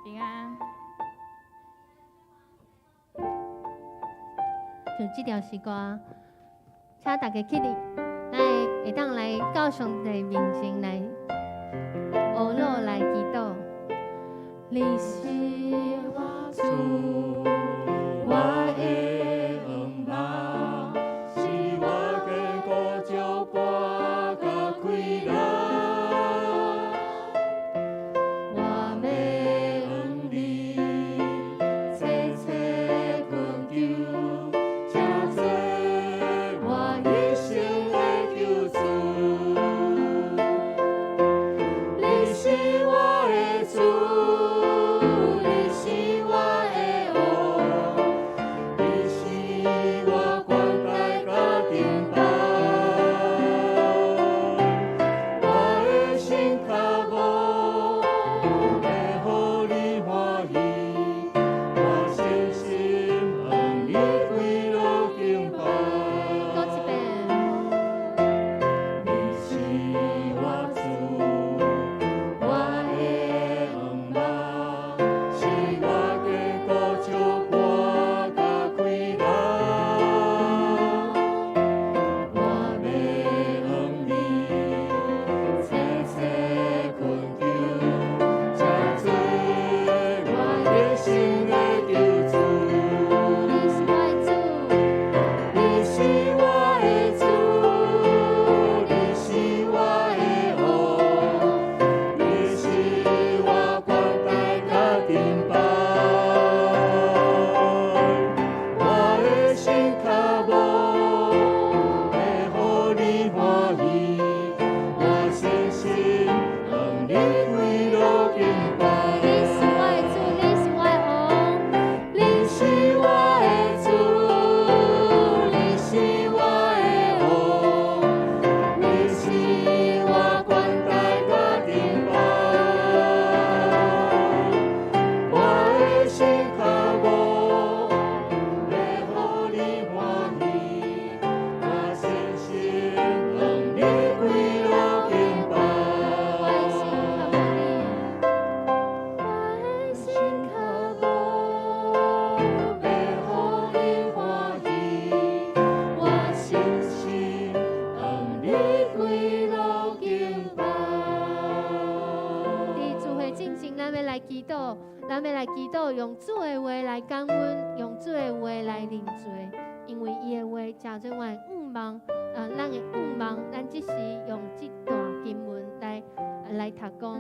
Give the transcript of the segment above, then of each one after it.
平安。就這條詩歌，請大家起立，來會當來到上帝面前來，學落來祈禱。你是我主，我的向望，是我堅固石磐佮氣力。我欲向你切切懇求，請做我一生的救主。你是我的主，你是我的王，你是我懸崖佮盾牌。我的心跤步欲予你歡喜，我誠心向你歸落敬拜。閣一遍。你是我主，我的向望，是我堅固石磐佮氣力。我欲向你切切懇求，請做我一生的救主。你是我的主，你是我的主，你是我的王，你是我懸崖佮盾牌。我的心跤步欲予你歡喜，我誠心向你歸落敬拜。你是我的主，你是我的王，你是我的主，你是我的王，你是我懸崖佮盾牌。我的心跤步欲予你歡喜，我誠心向你歸落敬拜。我的心靠你，我的心跤步欲予你歡喜，我誠心向你歸落敬拜。佇聚會進前，咱欲來祈禱，咱欲來祈禱，用主的話來感恩，用主的話來認罪，因為伊的話成做阮的向望，咱的向望，咱這時用這段經文來讀講，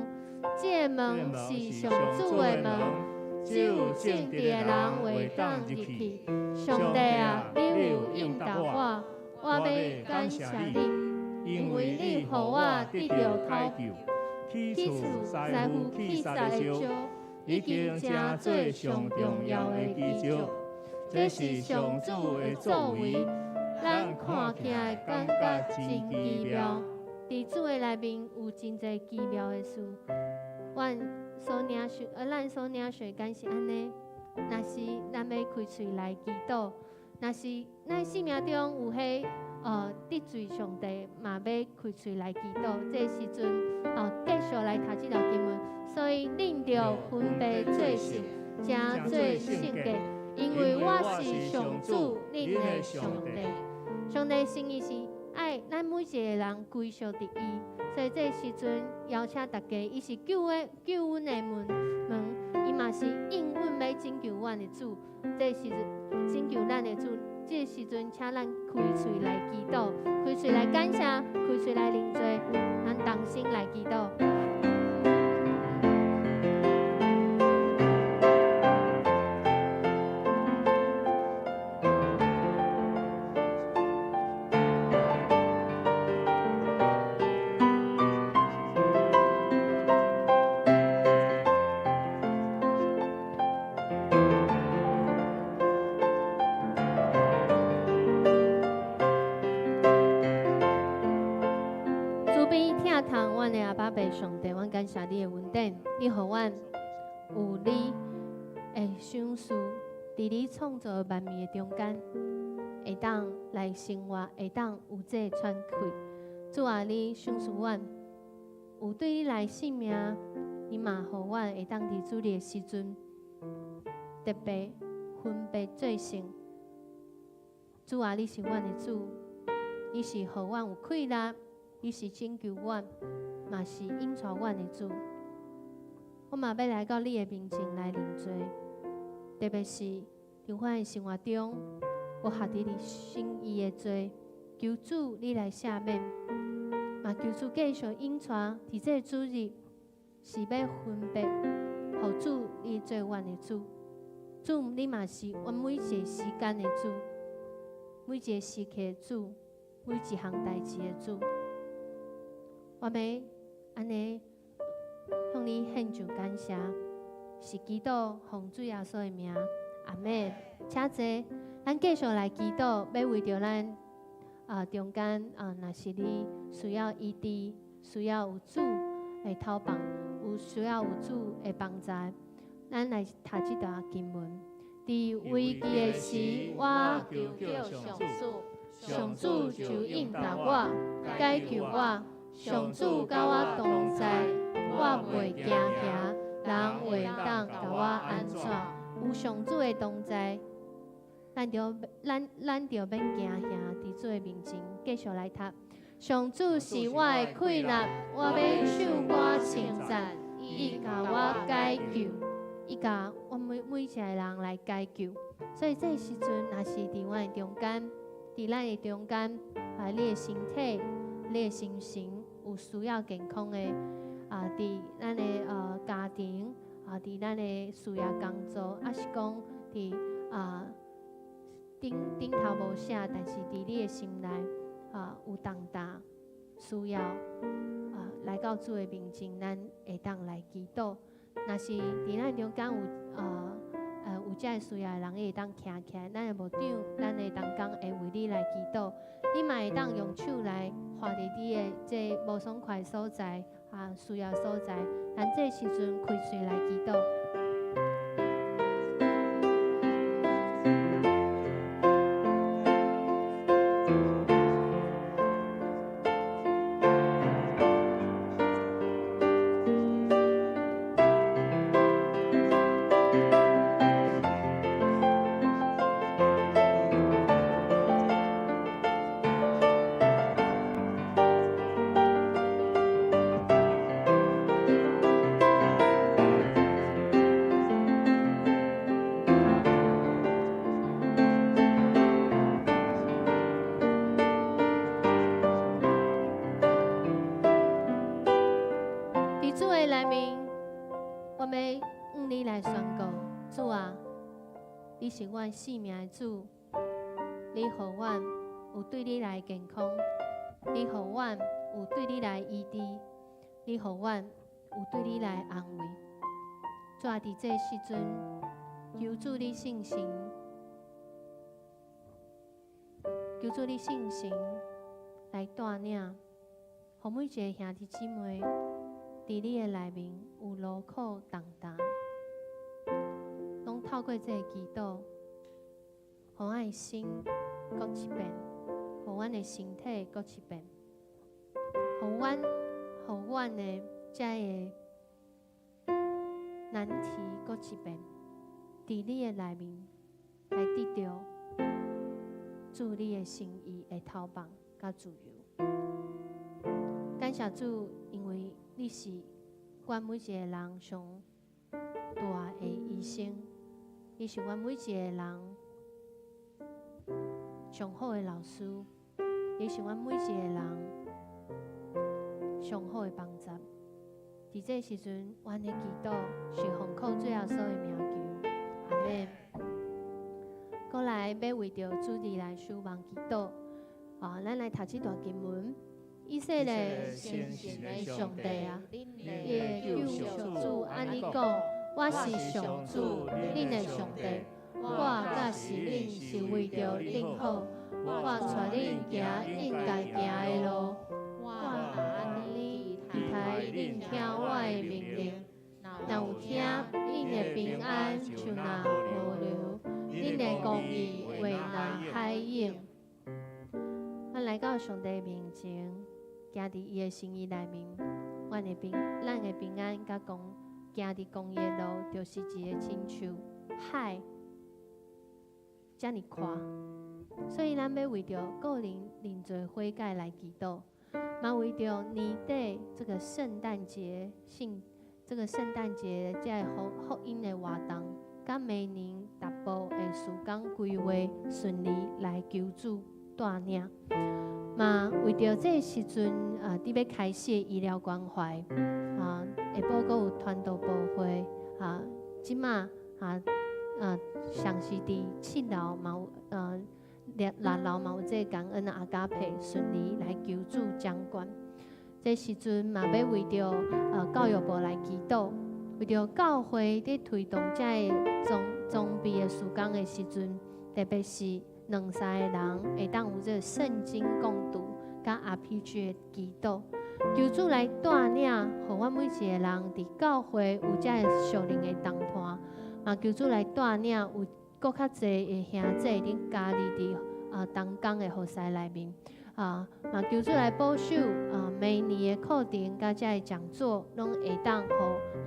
這個門是上主的門，只有正直的人會當入去。上帝啊，你有應答我，我欲感謝你，因為你予我得著解救，起起初初師傅去殺的石，已經成做上重要的基石。這是上主的作為，咱看起來感覺真奇妙。佇主的內面有真濟奇妙的事。阮所領受，咱所領受的敢是按呢？若是咱欲開喙來祈禱，若是咱生命中有彼得罪上帝，嘛欲開喙來祈禱。這個時陣，繼續來讀這條經文。所以恁著分別做聖，成做聖潔，因為我是上主，恁的上帝。上帝心意是愛咱每一個人歸屬佇伊，所以這個時陣邀請大家，伊是救阮的門，伊嘛是應允欲拯救阮的主。這個時陣拯救咱的主，這個時陣請咱開喙來祈禱，開喙來感謝，開喙來認罪，咱同心來祈禱。慈悲疼痛阮的阿爸父上帝，阮感謝你的恩典，你予阮有你的賞賜，佇你創造萬物的中間，會當來生活，會當有這個喘氣。主啊，你賞賜阮有對你來性命，你嘛予阮會當佇主日的時陣，特別分別做聖。主啊，你是阮的主，你是予阮有氣力，你是拯救阮，嘛是引帶阮的主。我嘛欲來到你的面前來認罪，特別是佇阮的生活中，無合佇你心意的罪，求主你來赦免，嘛求主繼續引帶佇這個主日，是欲分別，予主你做阮的主。主，你嘛是阮每一個時間的主，每一個時刻的主，每一項代誌的主。我欲按呢向你獻上感謝，是祈禱奉主耶穌的名，阿們。請坐，咱繼續來祈禱，欲為著咱中間啊，若是你需要醫治，需要有主的頭幫，有需要有主的幫助，咱來讀這段經文。佇危機的時，我求叫上主，上主就應答我，解救我。上主佮我同在，我袂驚嚇，人會當共我按怎？有上主的同在，咱就免驚嚇。佇主的面前繼續來讀。上主是我的氣力，我欲唱歌稱讚，伊共我解救，伊共阮每一個人來解救。所以這個時陣，若是佇阮的中間，佇咱的中間，啊，你的身體、你的心神有需要健康的，啊，佇咱的家庭，啊，佇咱的事業工作，抑是講佇頂頭無寫，但是佇你的心內有重擔需要來到主的面前，咱會當來祈禱。若是佇咱中間有這个需要的人，伊會當徛起來，咱的牧長、咱的同工會為你來祈禱。你嘛會當用手來劃佇你的這無爽快的所在啊，需要所在。咱這時陣開喙來祈禱。佇主的內面，我欲向你來宣告：主啊，你是阮性命的主，你予阮有對你來健康，你予阮有對你來醫治，你予阮有對你來安慰。主啊，佇這個時陣，求主你聖神，求主你聖神來帶領，予每一個兄弟姊妹，佇你的內面有勞苦重擔，攏透過這個祈禱，予阮的心閣一遍，予阮的身體閣一遍，予阮的這个難題閣一遍，佇你的內面來得著主你的心意的頭放佮自由。感謝主，因為你是阮每一個人上大的醫生，你是阮每一個人上好的老師，你是阮每一個人上好的幫助。佇這個時陣，阮的祈禱是奉靠主耶穌的名求，阿們。過來欲為著主日來守望祈禱，啊，咱來讀這段經文。以色列聖神的上帝啊，你的救贖主按呢講：我是上主，恁的上帝，我教示恁是為著恁好，我帶恁行應該行的路，我按呢期待恁聽我的命令，若有聽，恁的平安就若河流，恁的公義會若海湧。咱來到上帝面前，行佇伊的心意內面，咱的平安佮公行佇公益路，就是一个親像海遮爾寬。所以咱欲為著個人認罪悔改來祈禱，嘛為著年底這個聖誕節信這個聖誕節這个福音的活動，佮明年逐步的事工規劃順利來求主帶領。嘛為著這个時陣啊，佇欲開始的醫療關懷啊，下晡閣有傳道部會啊，這馬啊，上是佇7樓嘛有6樓嘛有這個感恩的阿加培順利來求主掌管。這時陣嘛欲為著教育部來祈禱，為著教會佇推動這个裝備的事工的時陣，特別是兩三个人會當有這个聖經共讀佮 RPG 的祈禱，求主來帶領，予阮每一个人佇教會有這个屬靈的同伴，嘛求主來帶領有閣較濟的兄弟會當加入佇同工的服侍內面，啊，嘛求主來保守啊，明年的課程佮這个講座，攏會當予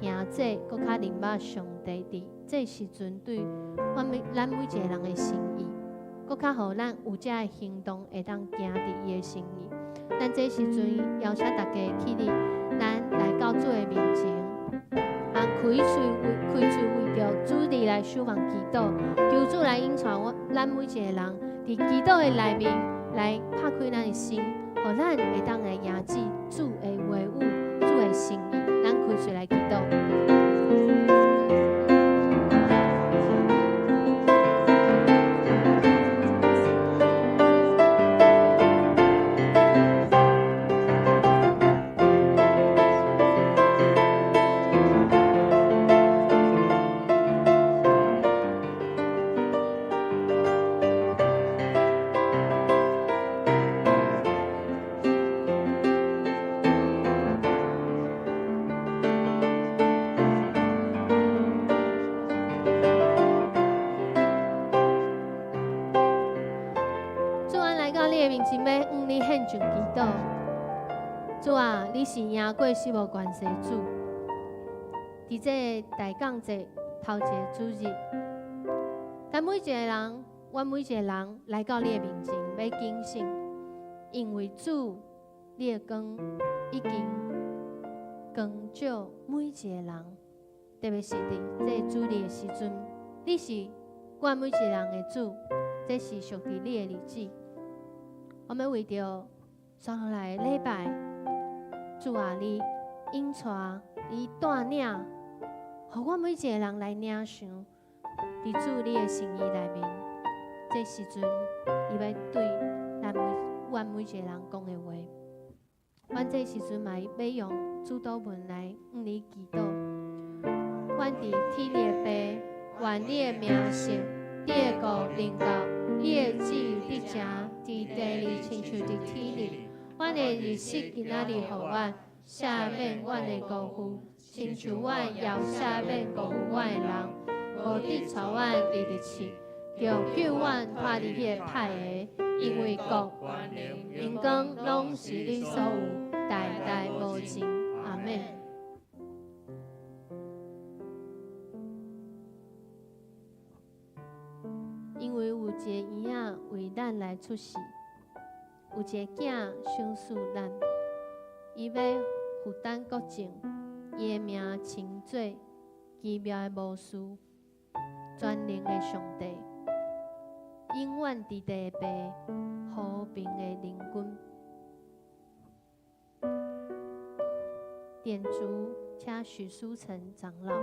兄弟閣較認捌上帝佇這時陣對咱每一个人的心意，閣較予咱有這个行動會當行佇伊的心意。咱這時陣邀請大家起立，咱來到主的面前，啊，開喙為著主日來守望祈禱，求主來引帶咱每一个人佇祈禱的內面來拍開咱的心，予咱會當來迎接主的話語、主的心意。咱開喙來祈禱。主啊，來到你的面前，欲向你獻上祈禱。主啊，你是贏過死無權勢主。佇這个大降節頭一个主日，咱每一个人，阮每一个人來到你的面前，欲警醒，因為主，你的光已經光照每一個人，特別是佇這个主日的時陣，你是阮每一個人的主，這是屬佇你的日子。我們為著紲落來的禮拜，主啊，你引帶，你帶領，予阮每一個人來領受，佇主你的心意內面，這時陣，伊欲對阮每一個人講的話。阮這時陣嘛欲用主禱文來向你祈禱。阮佇天的父，願你的名聖，你的國臨到，你的旨意得成，佇地裡親像佇天裡。阮的日食今仔日予阮，赦免阮的辜負，親像阮也赦免辜負阮的人。無得帶阮入去試，著救阮脫離彼个歹的，因為國、榮光攏是你所有，代代無盡。阿們。因為有一个嬰仔為咱來出世，有一个囝賞賜咱，伊欲負擔國政，伊的名稱做奇妙的巫師，全能的上帝，永遠佇地的父，和平的靈君。點燭，請許書成長老。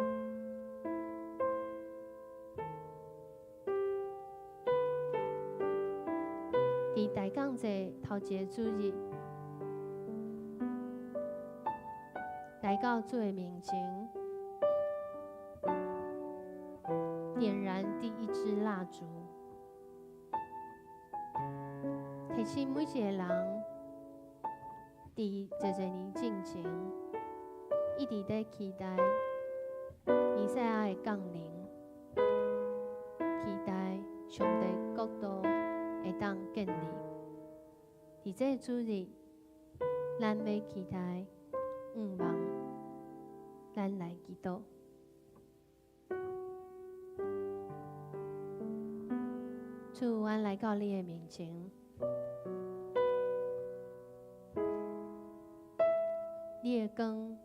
佇大降節頭一个主日，來到主的面前，點燃第一支蠟燭，提醒每一个人，佇濟濟年進前，一直咧期待彌賽亞的降臨，期待上帝國度會當建立。佇這個主日，咱欲期待、向望，咱來祈禱。主，阮來到你的面前，你的光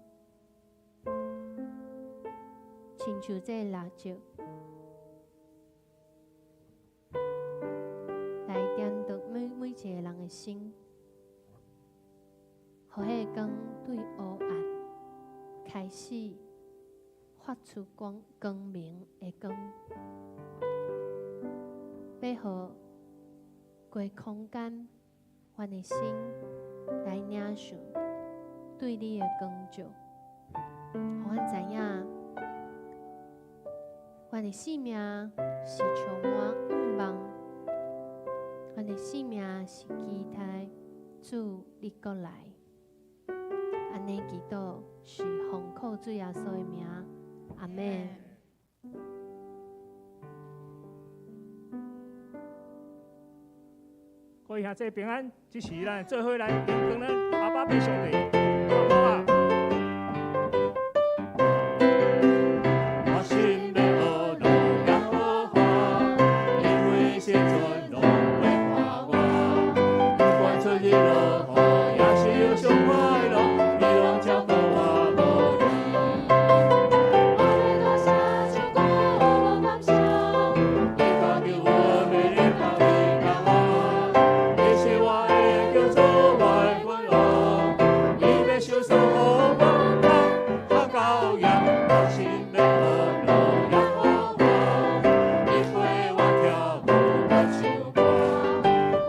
親像這個蠟燭，來點著每一個人的心，予彼個光對黑暗開始發出光明的光，欲予規空間，阮的心來領受對你的光照，予阮知影，阮的生命是充滿盼望，阮的生命是期待主你閣來。按呢祈禱是奉靠主耶穌的名，阿們。各位兄弟平安，這時咱做伙來敬咱阿爸父上帝，好啊！我心欲學嘍耶和華，因為神尊攏陪伴我，不管春日落雨，也是憂傷快樂，伊攏照顧我無離。我欲大聲唱歌，學感謝，伊搭救阮袂離開伊共我，伊是我的救主，我的君王，伊欲賞賜予我，較高揚。我心欲學嘍耶和華，伊陪我跳舞閣唱歌，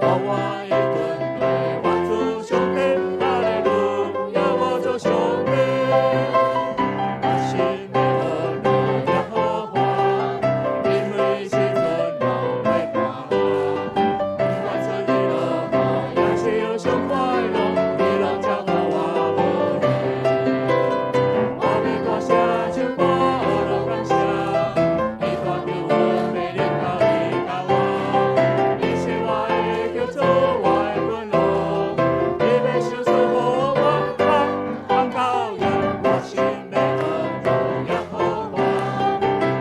我願意跟隨我主上帝，哈利路亞，我做上帝。我心欲學嘍耶和華，因為神尊攏陪伴我，不管春日落雨，也是憂傷快樂，伊攏照顧我無離。我欲大聲唱歌，學感謝，伊帶救阮袂離開伊共我，伊是我的救主，我的君王，伊欲賞賜予我，較高揚。我心欲學嘍耶和華，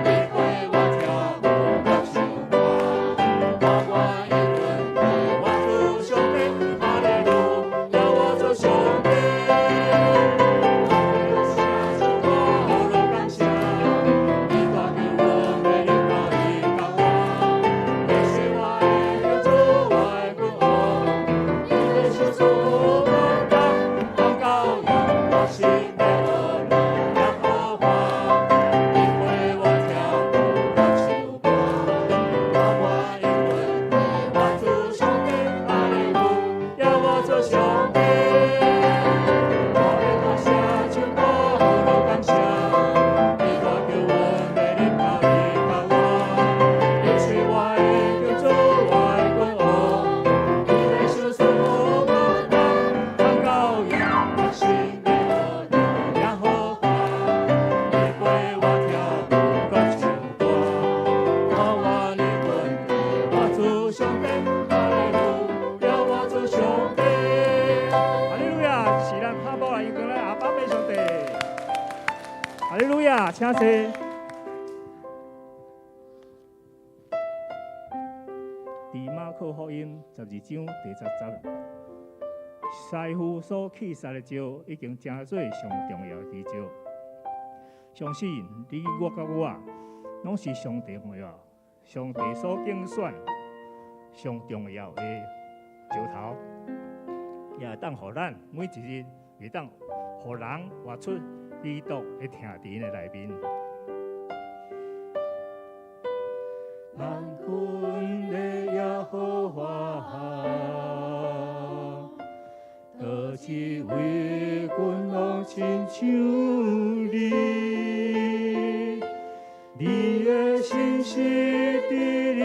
伊陪我跳舞閣唱歌，我願意跟隨我主上帝，哈利路亞，我做上帝。我欲大聲唱歌，學感謝，伊帶救阮袂離開伊共我，伊是我的救主，我的君王，伊欲賞賜予我，較高揚。我心欲學嘍耶和華，伊陪我跳舞閣唱歌，我願意跟隨我主上帝，哈利路亞，我做上帝。我欲大聲唱歌，學感謝，伊帶救阮袂離開伊共我，伊是我的救主，我的君王，伊欲賞賜予我，較高揚。我心欲學嘍耶和華，伊陪我跳舞閣唱歌，我願意跟隨我主上帝，哈利路亞，我做上帝。哈利路亞，是咱拍鼓來迎咱阿爸父上帝。哈利路亞，請坐。佇馬可福音12章第10節，師傅所棄殺的石，已經成做上重要的基石。相信你我佮我，攏是上帝重要，上帝所揀選上重要的石頭，也會當予咱每一日會當予人活出基督的疼佇𪜶的內面。萬軍的耶和華，佗一位君王親像你？你的信實佇你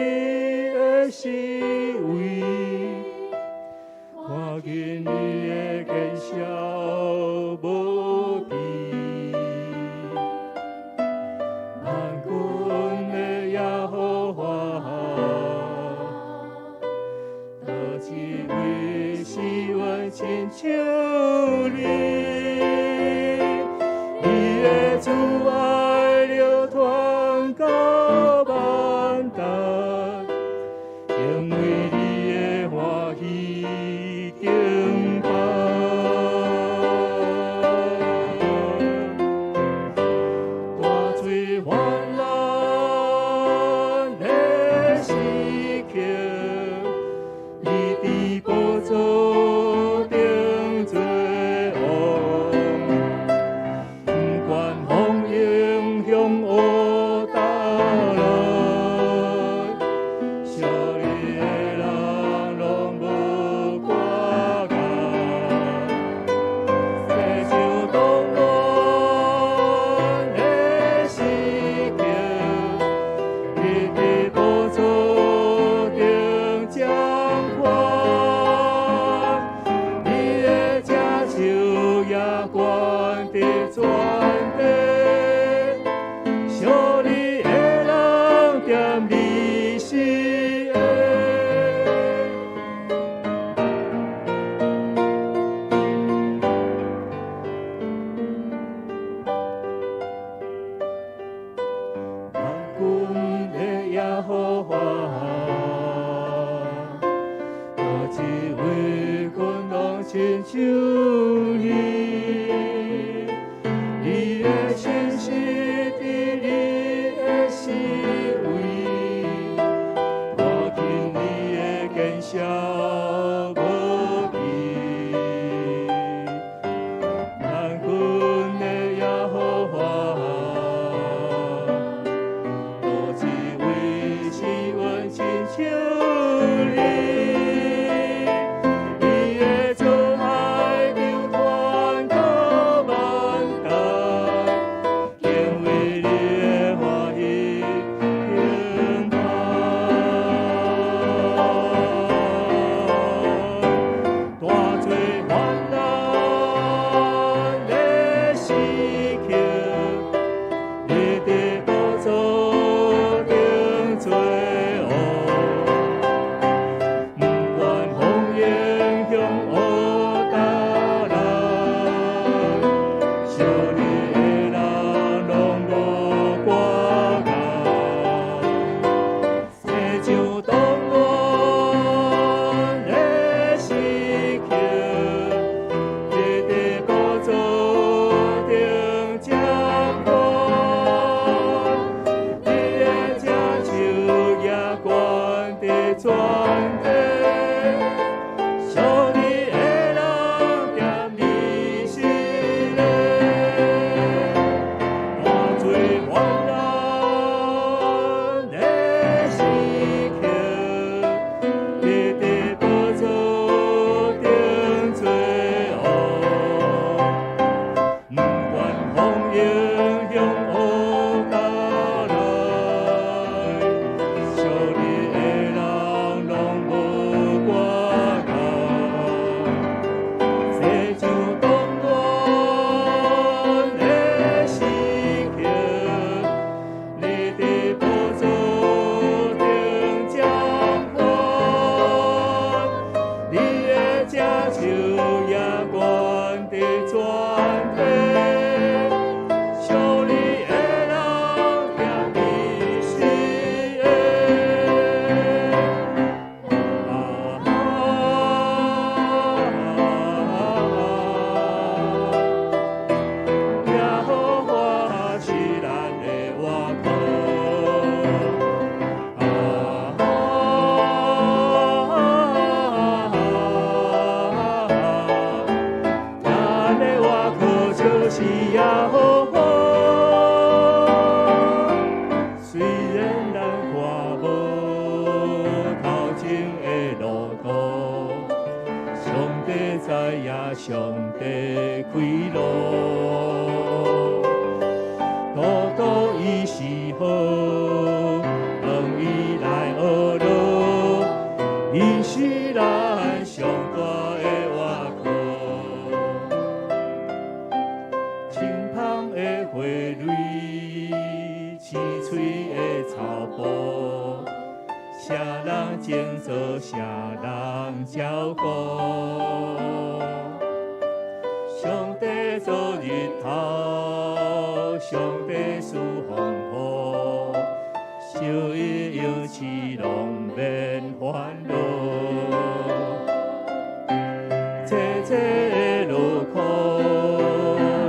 的四圍，看見你的見效無比。萬軍的耶和華，佗一位是阮親像你？你的慈愛流傳到萬代，永懸佇全地，屬你的人踮你死的。萬軍的耶和華，佗一位君王親像你，你的信實佇你的四圍，看見你的見效無比。萬軍的耶和華，佗一位是阮親像你，你的慈愛流傳到萬代，敬畏你的歡喜興嘆。大災患難的時刻，你佇寶座頂做王，不管風湧向烏打來，屬你的人攏無掛礙。這像動亂的時刻，你佇寶座頂掌權，你的正手也懸佇全地，屬你的人踮你死的。大災患難的時刻，你佇寶座頂做王，不管風湧向烏打來，屬你的人攏無掛礙。這像動亂的時刻，你佇寶座頂掌權，你的正手也懸佇全地，屬你的人踮你死的。啊啊啊！耶和華是咱的倚靠。啊啊啊！咱的倚靠就是耶和華。雖然咱看無頭前的路途，上帝知影，上帝開路。路途伊是好，當伊來學路，伊是咱上大的倚靠。青芳的花蕊，青翠的草埔，啥人種做，啥人照顧。上帝造日頭，上帝賜風雨，受伊養飼攏免煩惱。濟濟的勞苦，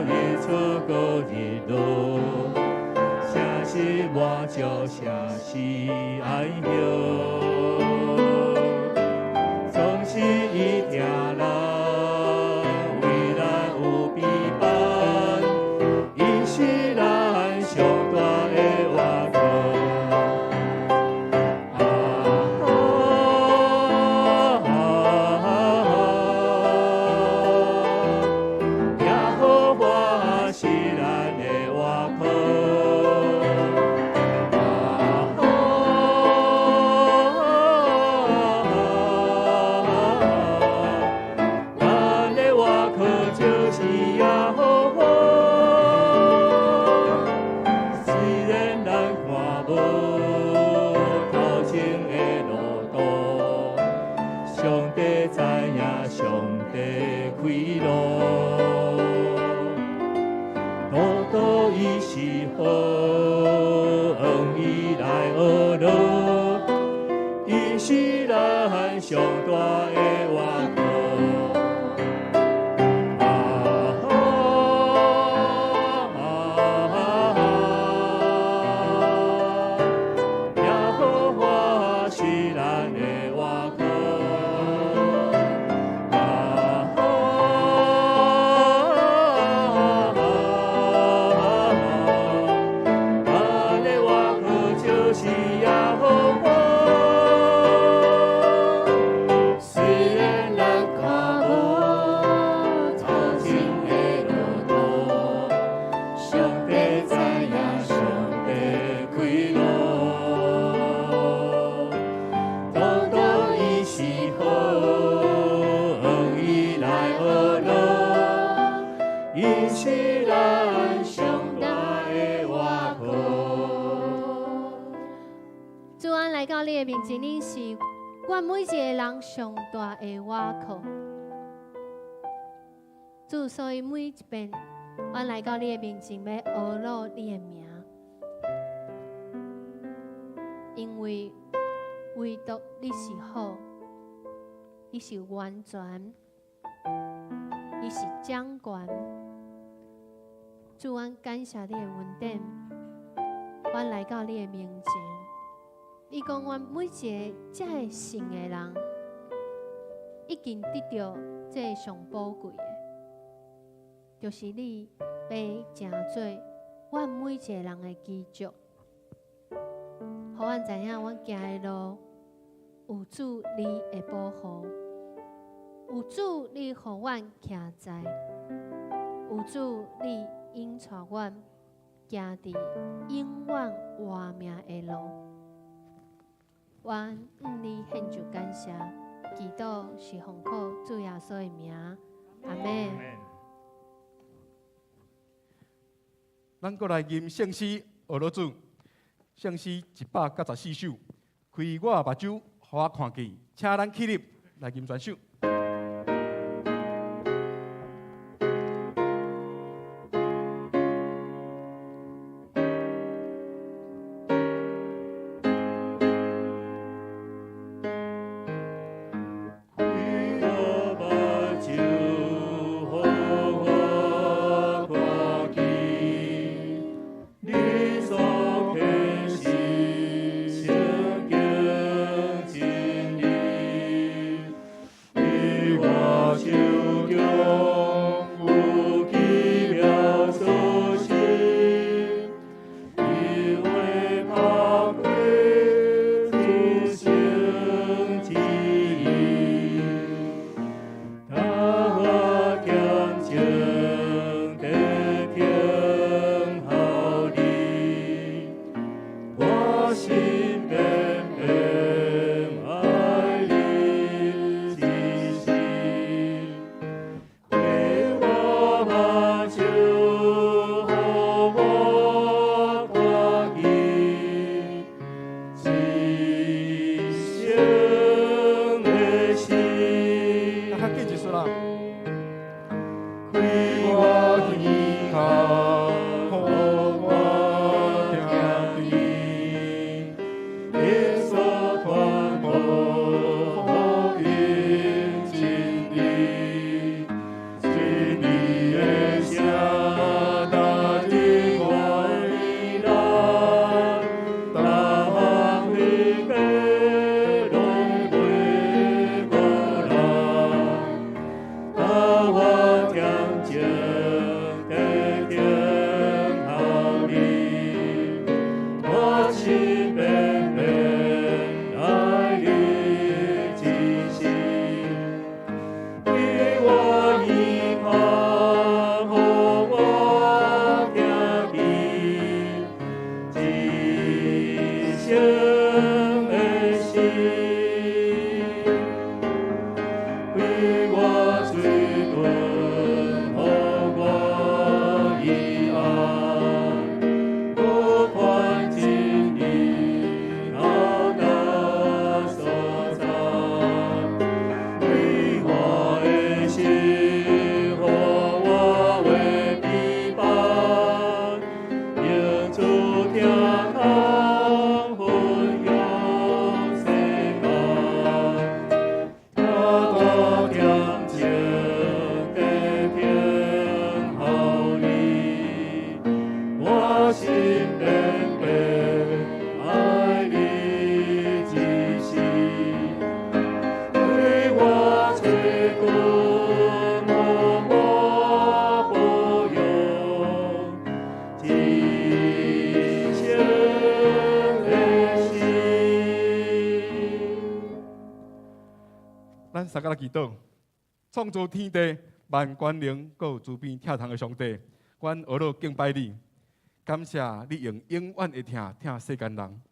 日出閣日落，啥是滿足，啥是安息？總是伊疼咱，為咱有備辦，伊是咱上大的倚靠。啊啊！你是咱上大的倚靠。主，阮來到你的面前，你是阮每一個人上大的倚靠。主，所以每一遍，阮來到你的面前，欲阿魯你的名，因為唯獨你是好，你是完全，你是掌權。主，阮感謝你的恩典，阮來到你的面前。你講，阮每一个遮會信的人，已經得著這个上寶貴的，就是你欲成做阮每一个人的基石，予阮知影，阮行的路有主你的保護，有主你予阮徛在，有主你引帶阮行佇永遠活命的路。阮向你獻上感謝，祈禱是奉靠主耶穌的名，阿們。咱閣來吟聖詩，阿魯主，聖詩194首，開我目睭，予我看見，請咱起立來吟全首。開我目睭，予我看見，你所啟示聖經真理，佇我手中有奇妙所行，伊話拍開主聖旨意，教我恬靜地聽候你，我心變變愛你至死。開我目睭，予我看見，一生的詩。較緊一絲啦。開我耳孔，予我聽見，你所傳播福音真理，真理的聲若入我的內，逐項虛假攏袂過來。教我恬靜地聽候你，我心變變愛你至死。開我耳孔，予我聽見，一生的詩。開我喙唇，予我醫甕，予傳真理到達所在。開我的心，予我話陪伴，用主聽通分享世間。教我恬靜地聽候你，我心變變愛你至死。開我喙唇，予我保養，一生的詩。咱三個來祈禱，創造天地萬權能，閣有慈悲疼痛的上帝，阮阿魯敬拜你，感謝你用永遠的疼疼世間人，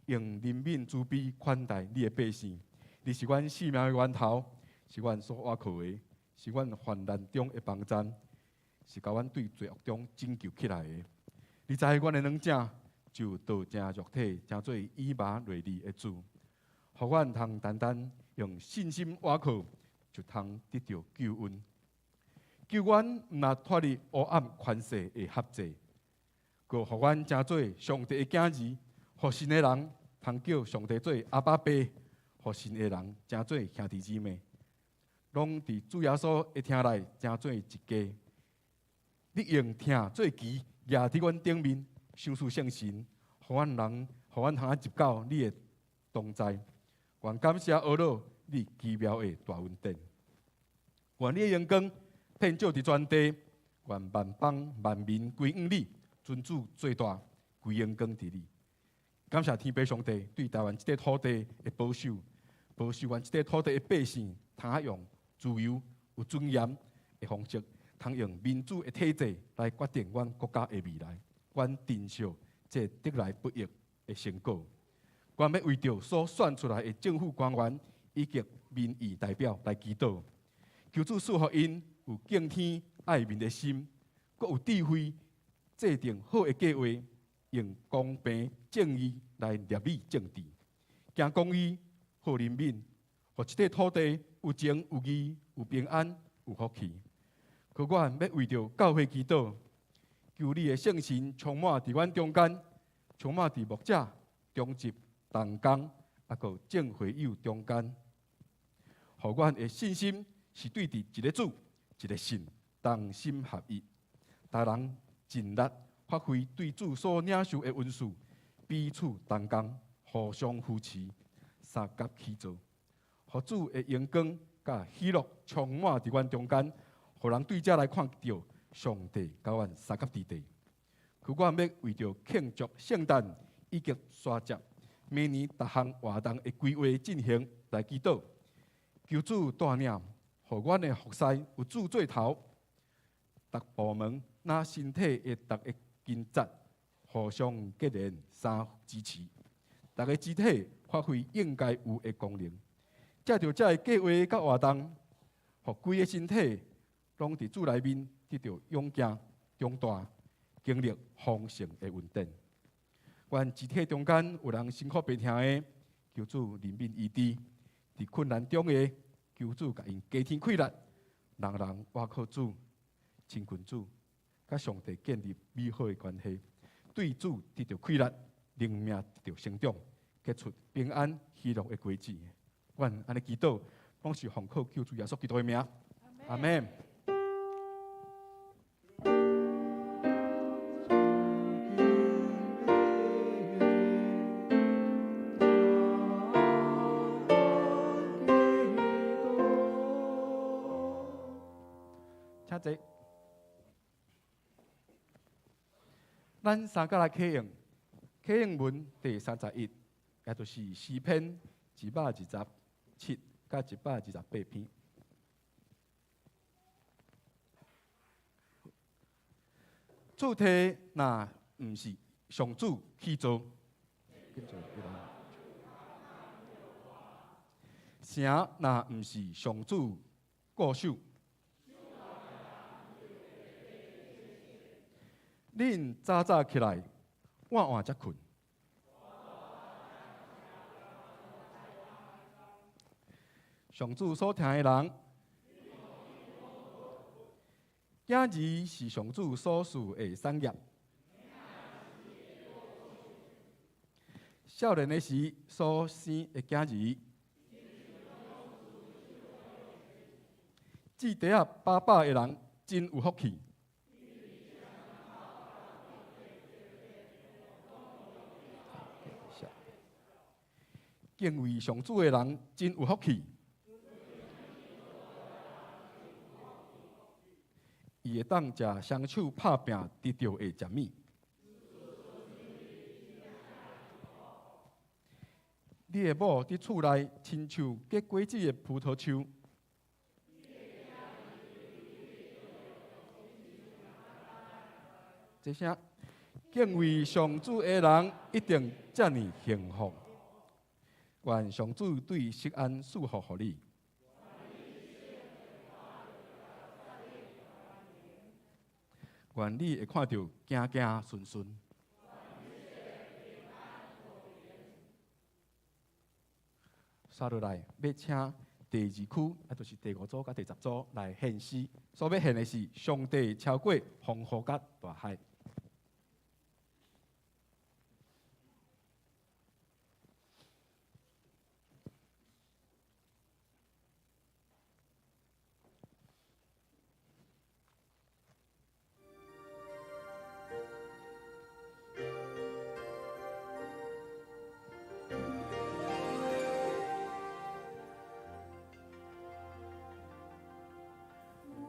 用憐憫慈悲款待你的百姓。你是阮生命的源頭，是阮所倚靠的，是阮患難中的幫贊，是共阮對罪惡中拯救起來的。你知阮的軟正就道成肉體，成做以馬內利的主，予阮通單單用信心倚靠，就通得著救恩。救阮毋但脫離黑暗權勢的轄制，閣予阮成做上帝的囝兒，予神的人通叫上帝做阿爸爸，予神的人成做兄弟姊妹，攏佇主耶穌的疼內成做一家。你用疼做旗，舉佇阮頂面，賞賜聖神，予阮人，予阮通入到你的同在。願感謝阿老你奇妙的大恩典。願你的榮光遍照佇全地，願萬邦萬民歸向你，尊主做大，歸榮光佇你。感謝天父上帝對台灣這塊土地的保守，保守阮這塊土地的百姓，通用自由、有尊嚴的方式，通用民主的體制來決定阮國家的未來。阮珍惜這得來不易的成果。阮欲為著所選出來的政府官員以及民意代表來祈禱，求主賜予𪜶有敬天愛民的心，閣有智慧制定好的計劃，用公平正義來立理政治，行公義、好人民，予這塊土地有情有義、有平安、有福氣。閣阮欲為著教會祈禱，求你的聖神充滿佇阮中間，充滿佇牧者、長執、同工，抑閣眾會友中間，予阮的信心是對佇一个主、一个信，同心合意，逐人盡力發揮對主所領受的恩賜，彼此同工，互相扶持，相佮起造，予主的榮光佮喜樂充滿佇阮中間，予人對遮來看著上帝佮阮相佮佇地。閣阮欲為著慶祝聖誕以及沙節，明年逐項活動的規劃進行來祈禱，求主帶領，予阮的服侍有主做頭，逐部門若身體的逐个筋節互相結連，相支持，逐个肢體發揮應該有的功能。藉著這个計劃佮活動，予規个身體攏佇主內面得著勇健長大，經歷豐盛的恩典。願肢體中間有人身苦病痛的，求主憐憫醫治；佇困難中的，求主共𪜶加添氣力。人人倚靠主，親近主，佮上帝建立美好的關係，對主得著氣力，靈命得著成長，結出平安喜樂的果子。阮按呢祈禱，攏是奉靠救主耶穌基督的名。阿們。請坐。咱三個來啟用啟應文第31，也就是詩篇127佮128篇。厝體若毋是上主起造，城若毋是上主固守，恁早早起來，晚晚才睏。上主所疼的人，囝兒是上主所賜的產業。少年的時所生的囝兒，賑袋仔飽飽的人真有福氣。敬畏上主的人真有福氣。伊會當食雙手拍拚得著的食物。你的某佇厝內親像結果子的葡萄樹。這聲敬畏上主的人一定遮爾幸福。願上主對錫安賜福予你。願你會看著行行順順。煞落來，欲請第二區，啊，就是第五組佮第十組來獻詩。所欲獻的是上帝超過風雨佮大海。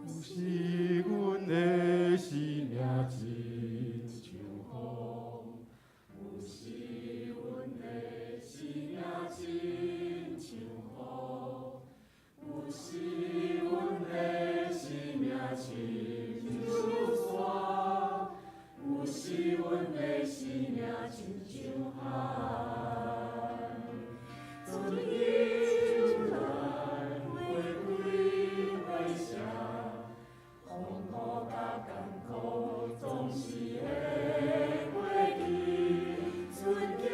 有時阮的生命親像風，有時阮的生命親像雨，有時阮的生命親像山，有時阮的生命親像海。春去秋來，花開花謝。風雨佮艱苦總是會過去，春去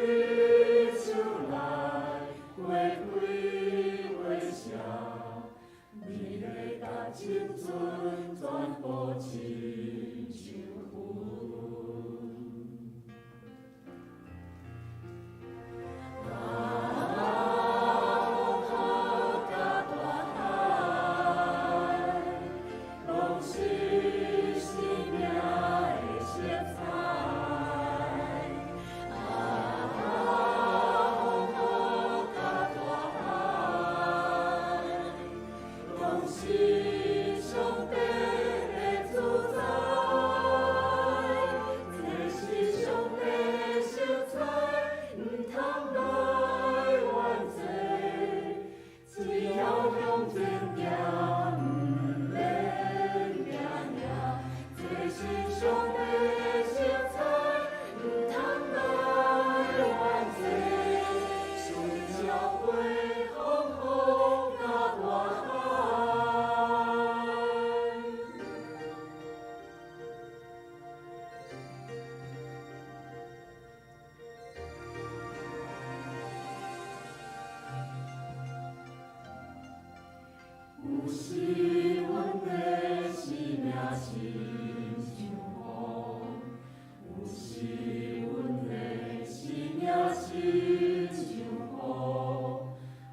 秋來，花開花謝，美麗佮青春全部親像雲。啊，風雨佮大海，攏是生命的色彩。啊，風雨佮大海，攏是上帝的主宰。這是上帝的色彩，毋通來怨濟。只要向前行，毋免驚驚。這是上帝的色彩，毋通來怨濟。上帝超過風雨佮大海。有時阮的生命親像風，有時阮的生命親像雨，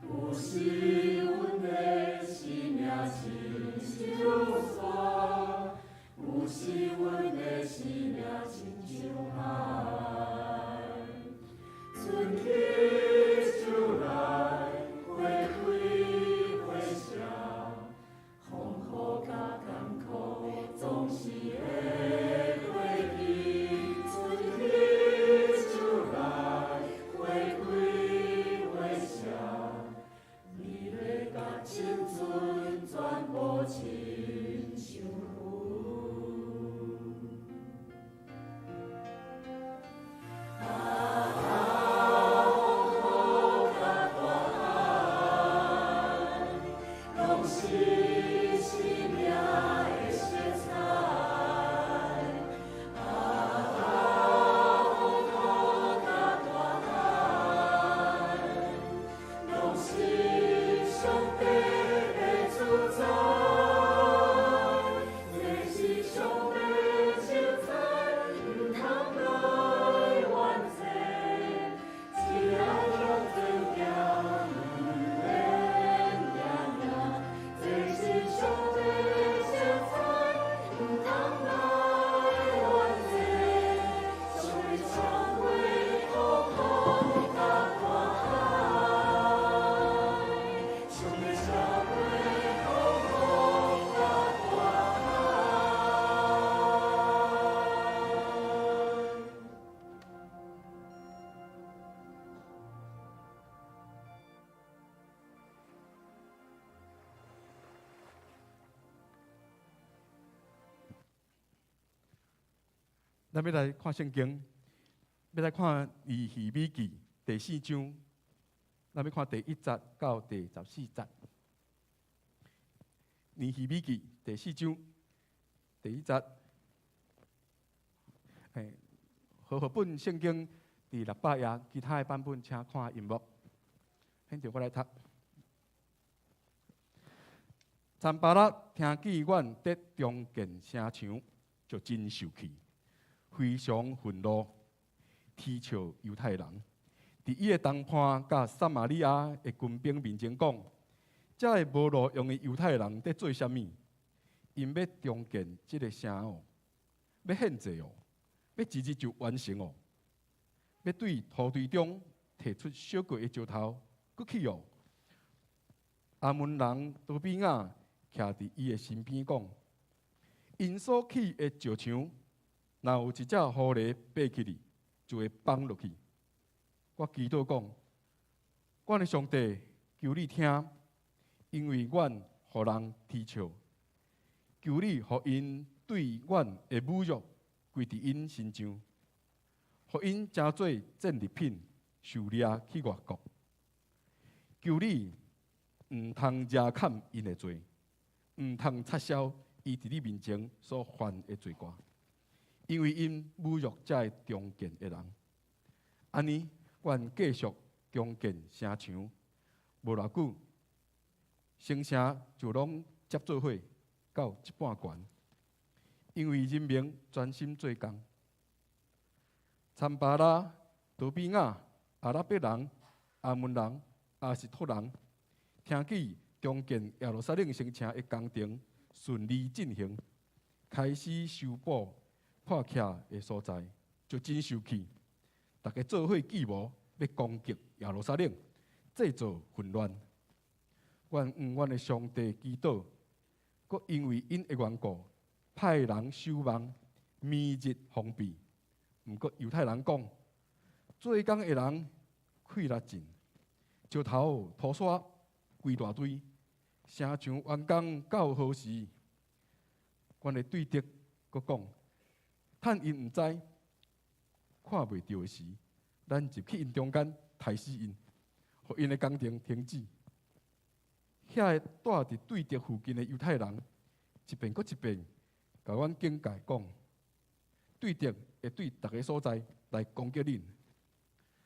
有時阮的生命親像山，有時阮的生命親像海。春去秋來，花開花謝，風雨佮艱苦總是會過去。春去秋來，花開花謝，美麗佮青春全部親像雲。啊，風雨佮大海，攏是生命的色彩。啊，風雨佮大海，攏是上帝的主宰。這是上帝的色彩，毋通來怨濟。只要向前行，毋免驚驚。這是上帝的色彩，毋通來怨濟。上帝超過風雨佮大海，上帝超過風雨佮大海。咱欲來看聖經，欲來看尼希米記第四章，咱欲看第一節到第十四節。尼希米記第四章第一節，嘿，和合本圣经伫600页，其他的版本请看萤幕。现在我来读。参巴拉听见阮伫重建城墙，就真受气，非常愤怒，啼笑犹太人。伫伊的同伴佮撒玛利亚的军兵面前讲：遮个无路用的犹太人伫做啥物？𪜶欲重建这个城哦，欲献祭哦，欲一日就完成哦，欲对土堆中提出烧过的石头，阁去哦。亚扪人多比雅徛伫伊的身边讲：𪜶所起的石墙，若有一只狐狸爬起去，就会崩落去。我祈祷讲：阮的上帝，求你听，因为阮予人啼笑。求你予𪜶对阮的侮辱归伫𪜶身上，予𪜶成做战利品，受掠去外国。求你毋通遮砍𪜶的罪，毋通擦消伊伫你面前所犯的罪过，因为𪜶侮辱这个重建的人。按呢，阮继续重建城墙，无偌久，新城就拢接做伙。到一半悬，因为人民专心做工。参巴拉、多比雅、阿拉伯人、亚扪人、亚实突人，听见重建耶路撒冷城墙的工程顺利进行，开始修补破徛的所在，就真受气。大家做伙计谋，欲攻击耶路撒冷，制造混乱。阮向阮的上帝祈祷。阁因为𪜶的缘故，派人守望，暝日防备。毋过犹太人讲，做工的人气力尽，石头土沙规大堆，城墙完工到何时？阮的对敌阁讲，趁𪜶毋知、看袂著的时，咱入去𪜶中间，刣死𪜶，予𪜶的工程停止。遐个住伫对敌附近的犹太人，一遍阁一遍，共阮警戒讲，对敌会对逐个所在来攻击恁。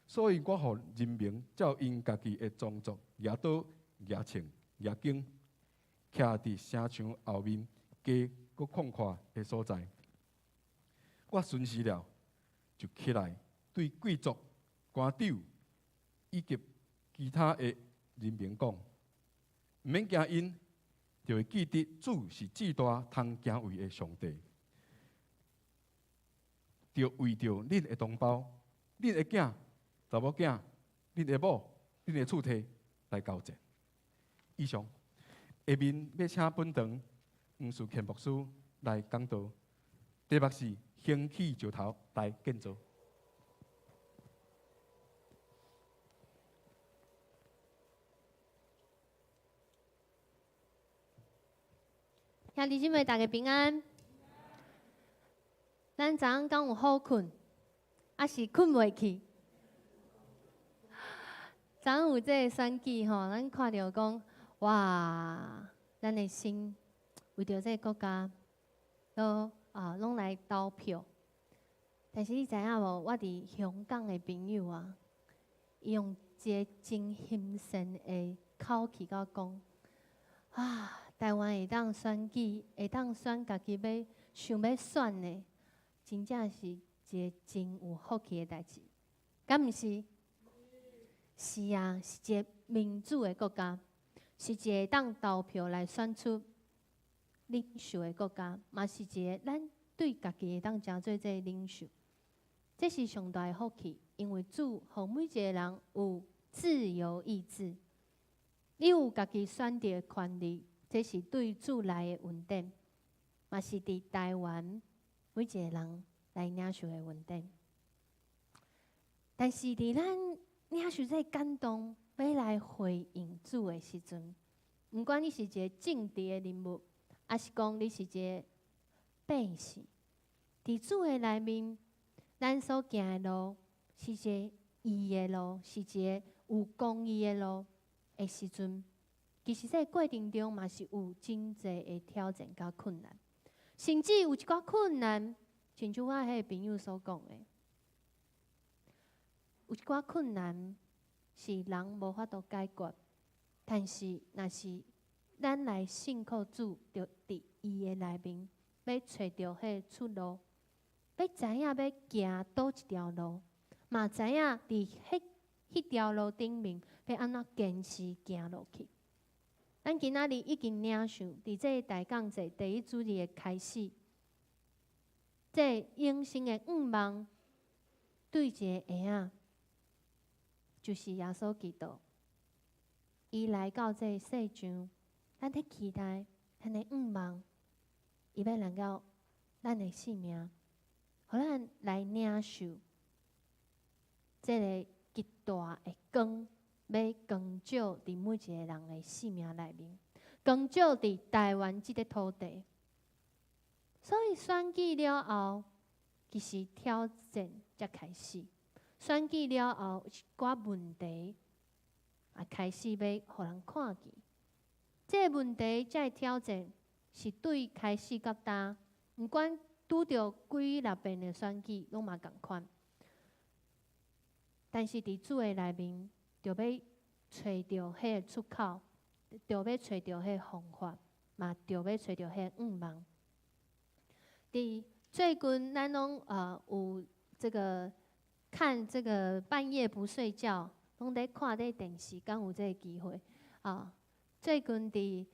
所以我予人民照𪜶家己的装束，举刀、举枪、举弓，徛伫城墙后面低阁旷阔的所在。我巡视了，就起来对贵族、官长以及其他的人民讲。毋免惊𪜶，就会记得主是至大通敬畏的上帝。著为著恁的同胞、恁的囝、查某囝、恁的某、恁的厝地来交战。以上，下面欲请本堂黄树谦牧师来讲道，题目是兴起石头来建造。兄弟姊妹，大家平安。咱昨昏敢有好睏，抑是睏袂去？昨昏有这个选举吼，咱看著讲，哇，咱的心为著这个国家，都啊拢来投票。但是你知影无？我伫香港的朋友啊，伊用一个真心善的口气共我讲，啊。台湾会当选举，会当选家己欲想欲选的，真正是一个真有福气的代志，敢毋是？是啊，是一个民主的国家，是一个会当投票来选出领袖的国家，嘛是一个咱对家己会当成做这个领袖。这是上大的福气，因为主予每一个人有自由意志，你有家己选择的权利。这是对主来的恩典，嘛是伫台湾每一个人来领受的恩典。但是伫咱领受这个感动，欲来回应主的时阵，毋管你是一个政治的人物，抑是讲你是一个百姓，伫主的内面，咱所行的路是一个义的路，是一个有公义的路的时阵。其实这个过程中嘛是有真济的挑战佮困难，甚至有一寡困难親像我彼个朋友所講的，有一寡困難是人無法度解決，但是若是咱來信靠主，就佇伊的內面，欲揣著彼个出路，欲知影欲行佗一條路，嘛知影佇彼條路頂面欲按怎堅持行落去。咱今仔日已經領受，佇這個大講節第一主日的開始，這個永生的向望，對一个嬰仔，就是耶穌基督，伊來到這個世上，咱咧期待，咱咧向望，伊欲來到咱的生命，予咱來領受這个極大的光，欲光照佇每一个人的生命內面，光照佇台灣這个土地。所以選舉了後，其實挑戰才開始。選舉了後，有一寡問題也開始欲予人看見。這个問題，這个挑戰是對開始到今，毋管拄著幾若遍的選舉，攏嘛仝款。但是佇主的內面，著欲揣著彼个出口，著欲揣著彼个方法，嘛著欲揣著彼个向望。佇最近，咱攏有這個看這個半夜不睡覺，攏佇看這電視，敢有這个機會啊？最近佇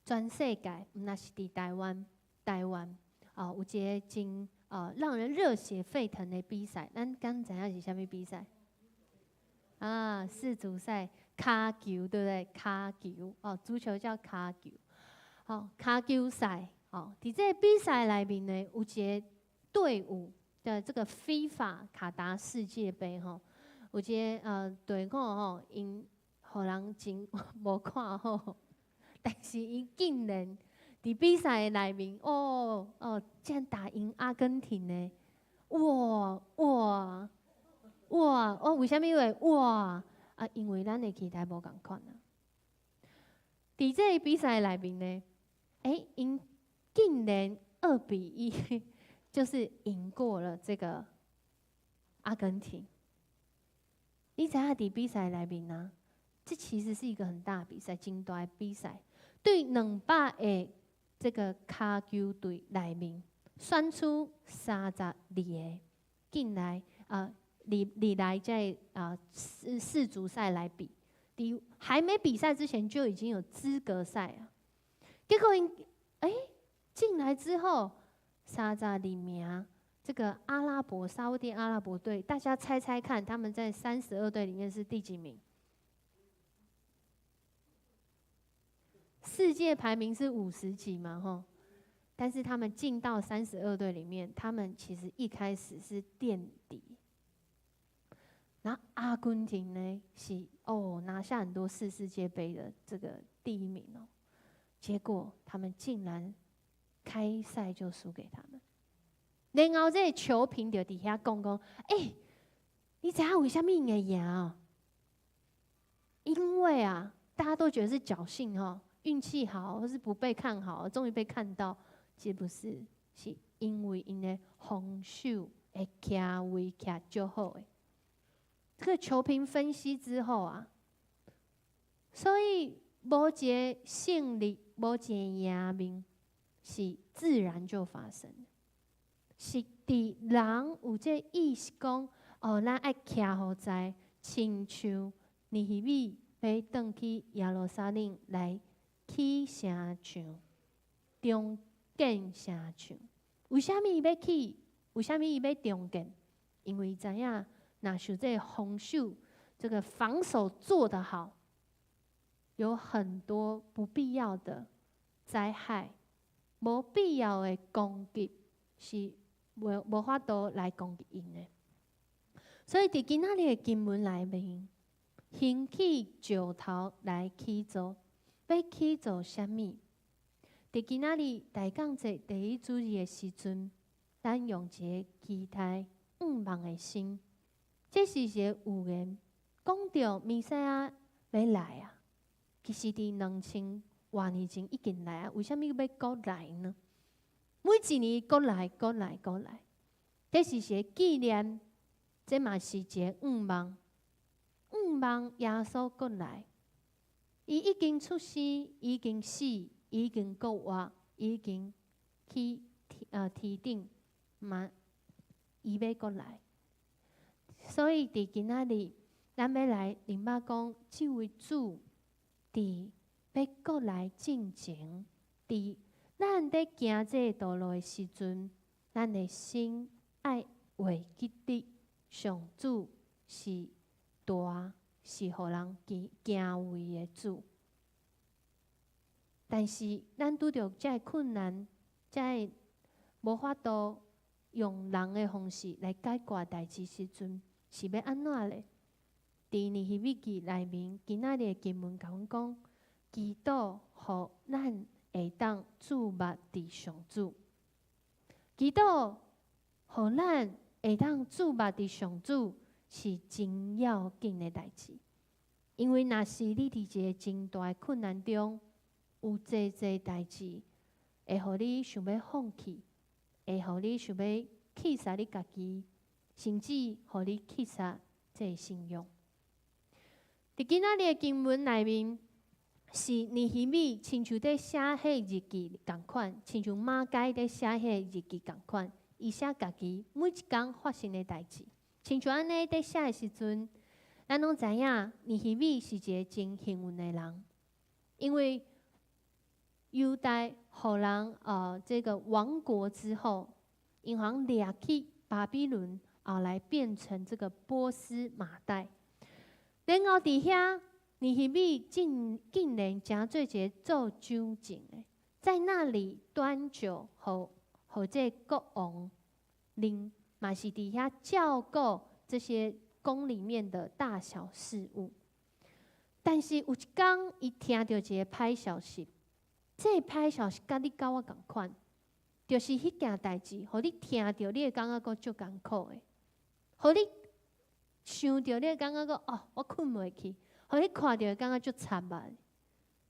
全世界，毋但是佇台灣，台灣啊有一个真讓人熱血沸騰的比賽，咱敢知影是啥物比賽？啊，世足賽，跤球對不對？跤球哦，足球叫跤球，好，跤球賽。哦，佇這个比賽內面呢，有一个隊伍的這個 FIFA 卡達世界盃吼，有一个隊伍吼，𪜶予人真無看好，但是𪜶竟然佇比賽內面，哦哦，竟然打贏阿根廷呢！哇哇哇！我為啥物會哇？啊，因為咱的期待無仝款啊。佇這个比賽內面呢，欸，𪜶竟然2比1，就是贏過了這個阿根廷。你知影佇比賽內面啊？這其實是一個很大的比賽，真大的比賽。對200個這個跤球隊內面選出32個進來啊，入來這啊世足賽來比。佇還沒比賽之前就已經有資格賽啊。結果𪜶欸進來之後，32名，這個阿拉伯沙烏地阿拉伯隊，大家猜猜看，他們在32隊裡面是第幾名？世界排名是50幾嘛，吼。但是他們進到三十二隊裡面，他們其實一開始是墊底。然後阿根廷呢，是哦拿下很多次世界盃的這個第一名哦，結果他們竟然開賽就輸給他們。然後這個球評就佇遐講講，欸，你知影為啥物會贏哦？因為啊，大家都覺得是僥倖吼，運氣好，或是不被看好，終於被看到，其實不是，是因為𪜶的防守的徛位徛足好的。這個球評分析之後啊，所以無一个勝利，無一个贏面，是自然就發生。是佇人有這個意識講，哦，咱愛徛予在，親像尼希米欲轉去耶路撒冷來起城牆，重建城牆。為啥物伊欲起？為啥物伊欲重建？因為知影，若是這個防守，這個防守做得好，有很多不必要的災害，無必要的攻擊是無法度來攻擊𪜶的。所以佇今仔日的經文內面，興起石頭來起造，欲起造啥物？佇今仔日大講節第一主日的時陣，咱用一個期待、向望的心，這是一个預言，講著彌賽亞欲來啊！其實佇2000外年前已經來啊，為啥物欲閣來呢？每一年閣來，閣來，閣來，這是一個紀念，這嘛是一個向望，向望耶穌閣來。伊已經出生，已經死，已經復活，已經去天頂嘛，伊欲閣來。所以佇今仔日，咱欲來明白講，這位主佇欲閣來進前，佇咱佇行這個道路的時陣，咱的心愛會記得上主是大，是予人驚敬畏的主。但是咱拄著這个困難，這个無法度用人的方式來解決代誌時陣，是欲按怎咧？佇尼希米記內面，今仔日的經文共阮講，祈禱予咱會當注目佇上主，祈禱予咱會當注目佇上主是真要緊的代誌。因為若是你佇一個真大的困難中，有濟濟代誌會予你想欲放棄，會予你想欲棄殺你家己，甚至予你棄殺這个信仰。佇今仔日的經文內面，是尼希米親像佇寫彼日記仝款，親像馬該佇寫彼日記仝款，伊寫家己每一工發生的代誌，親像按呢佇寫的時陣，咱攏知影尼希米是一个真幸運的人，因為猶大予人這個亡國之後，𪜶予人掠去巴比倫，後來變成這個波斯瑪代。然後佇遐，尼希米竟然成做一个做酒政的，在那裡端酒予這個國王啉，嘛是佇遐照顧這些宮裡面的大小事務。但是有一工，伊聽著一个歹消息，這个歹消息佮你佮我仝款，就是彼件代誌，予你聽著，你會感覺閣足艱苦的，予你想著，你會感覺閣哦，我睏袂去，予你看著會感覺足慘目，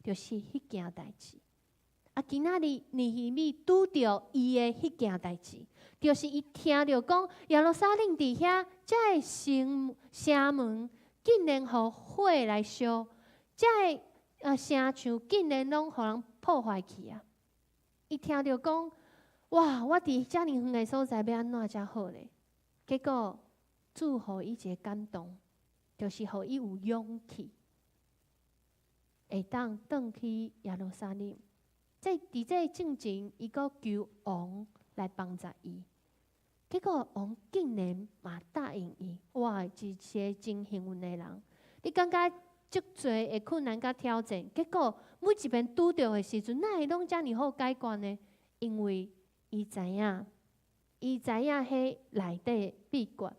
就是彼件代誌。啊，今仔日尼希米拄著伊的彼件代誌，就是伊聽著講耶路撒冷佇遐，這个城門竟然予火來燒，這个城牆竟然攏予人破壞去啊！伊聽著講，哇！我佇遮爾遠的所在，欲按怎才好咧？結果主予伊一個感動，就是予伊有勇氣，會當轉去耶路撒冷。這佇這進前，伊閣求王來幫助伊。結果王竟然嘛答應伊。哇！是一個真幸運的人。你感覺足濟的困難佮挑戰，結果每一遍拄著的時陣，哪會攏遮爾好解決呢？因為伊知影，伊知影彼內底秘訣。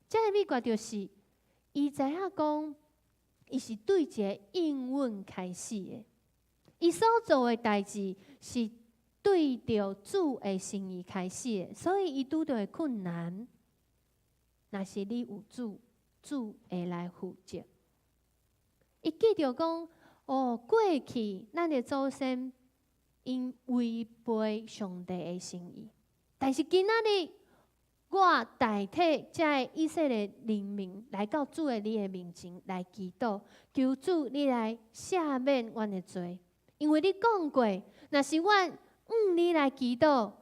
這个秘訣就是，伊知影講，伊是對一个應允開始的。伊所做的代誌是對著主的心意開始的，所以伊拄著的困難，若是你有主，主會來負責。伊記著講，哦，過去咱的祖先𪜶違背上帝的心意，但是今仔日我代替這个以色列人民來到主的你的面前來祈禱，求主你來赦免阮的罪，因為你講過，若是阮向你來祈禱，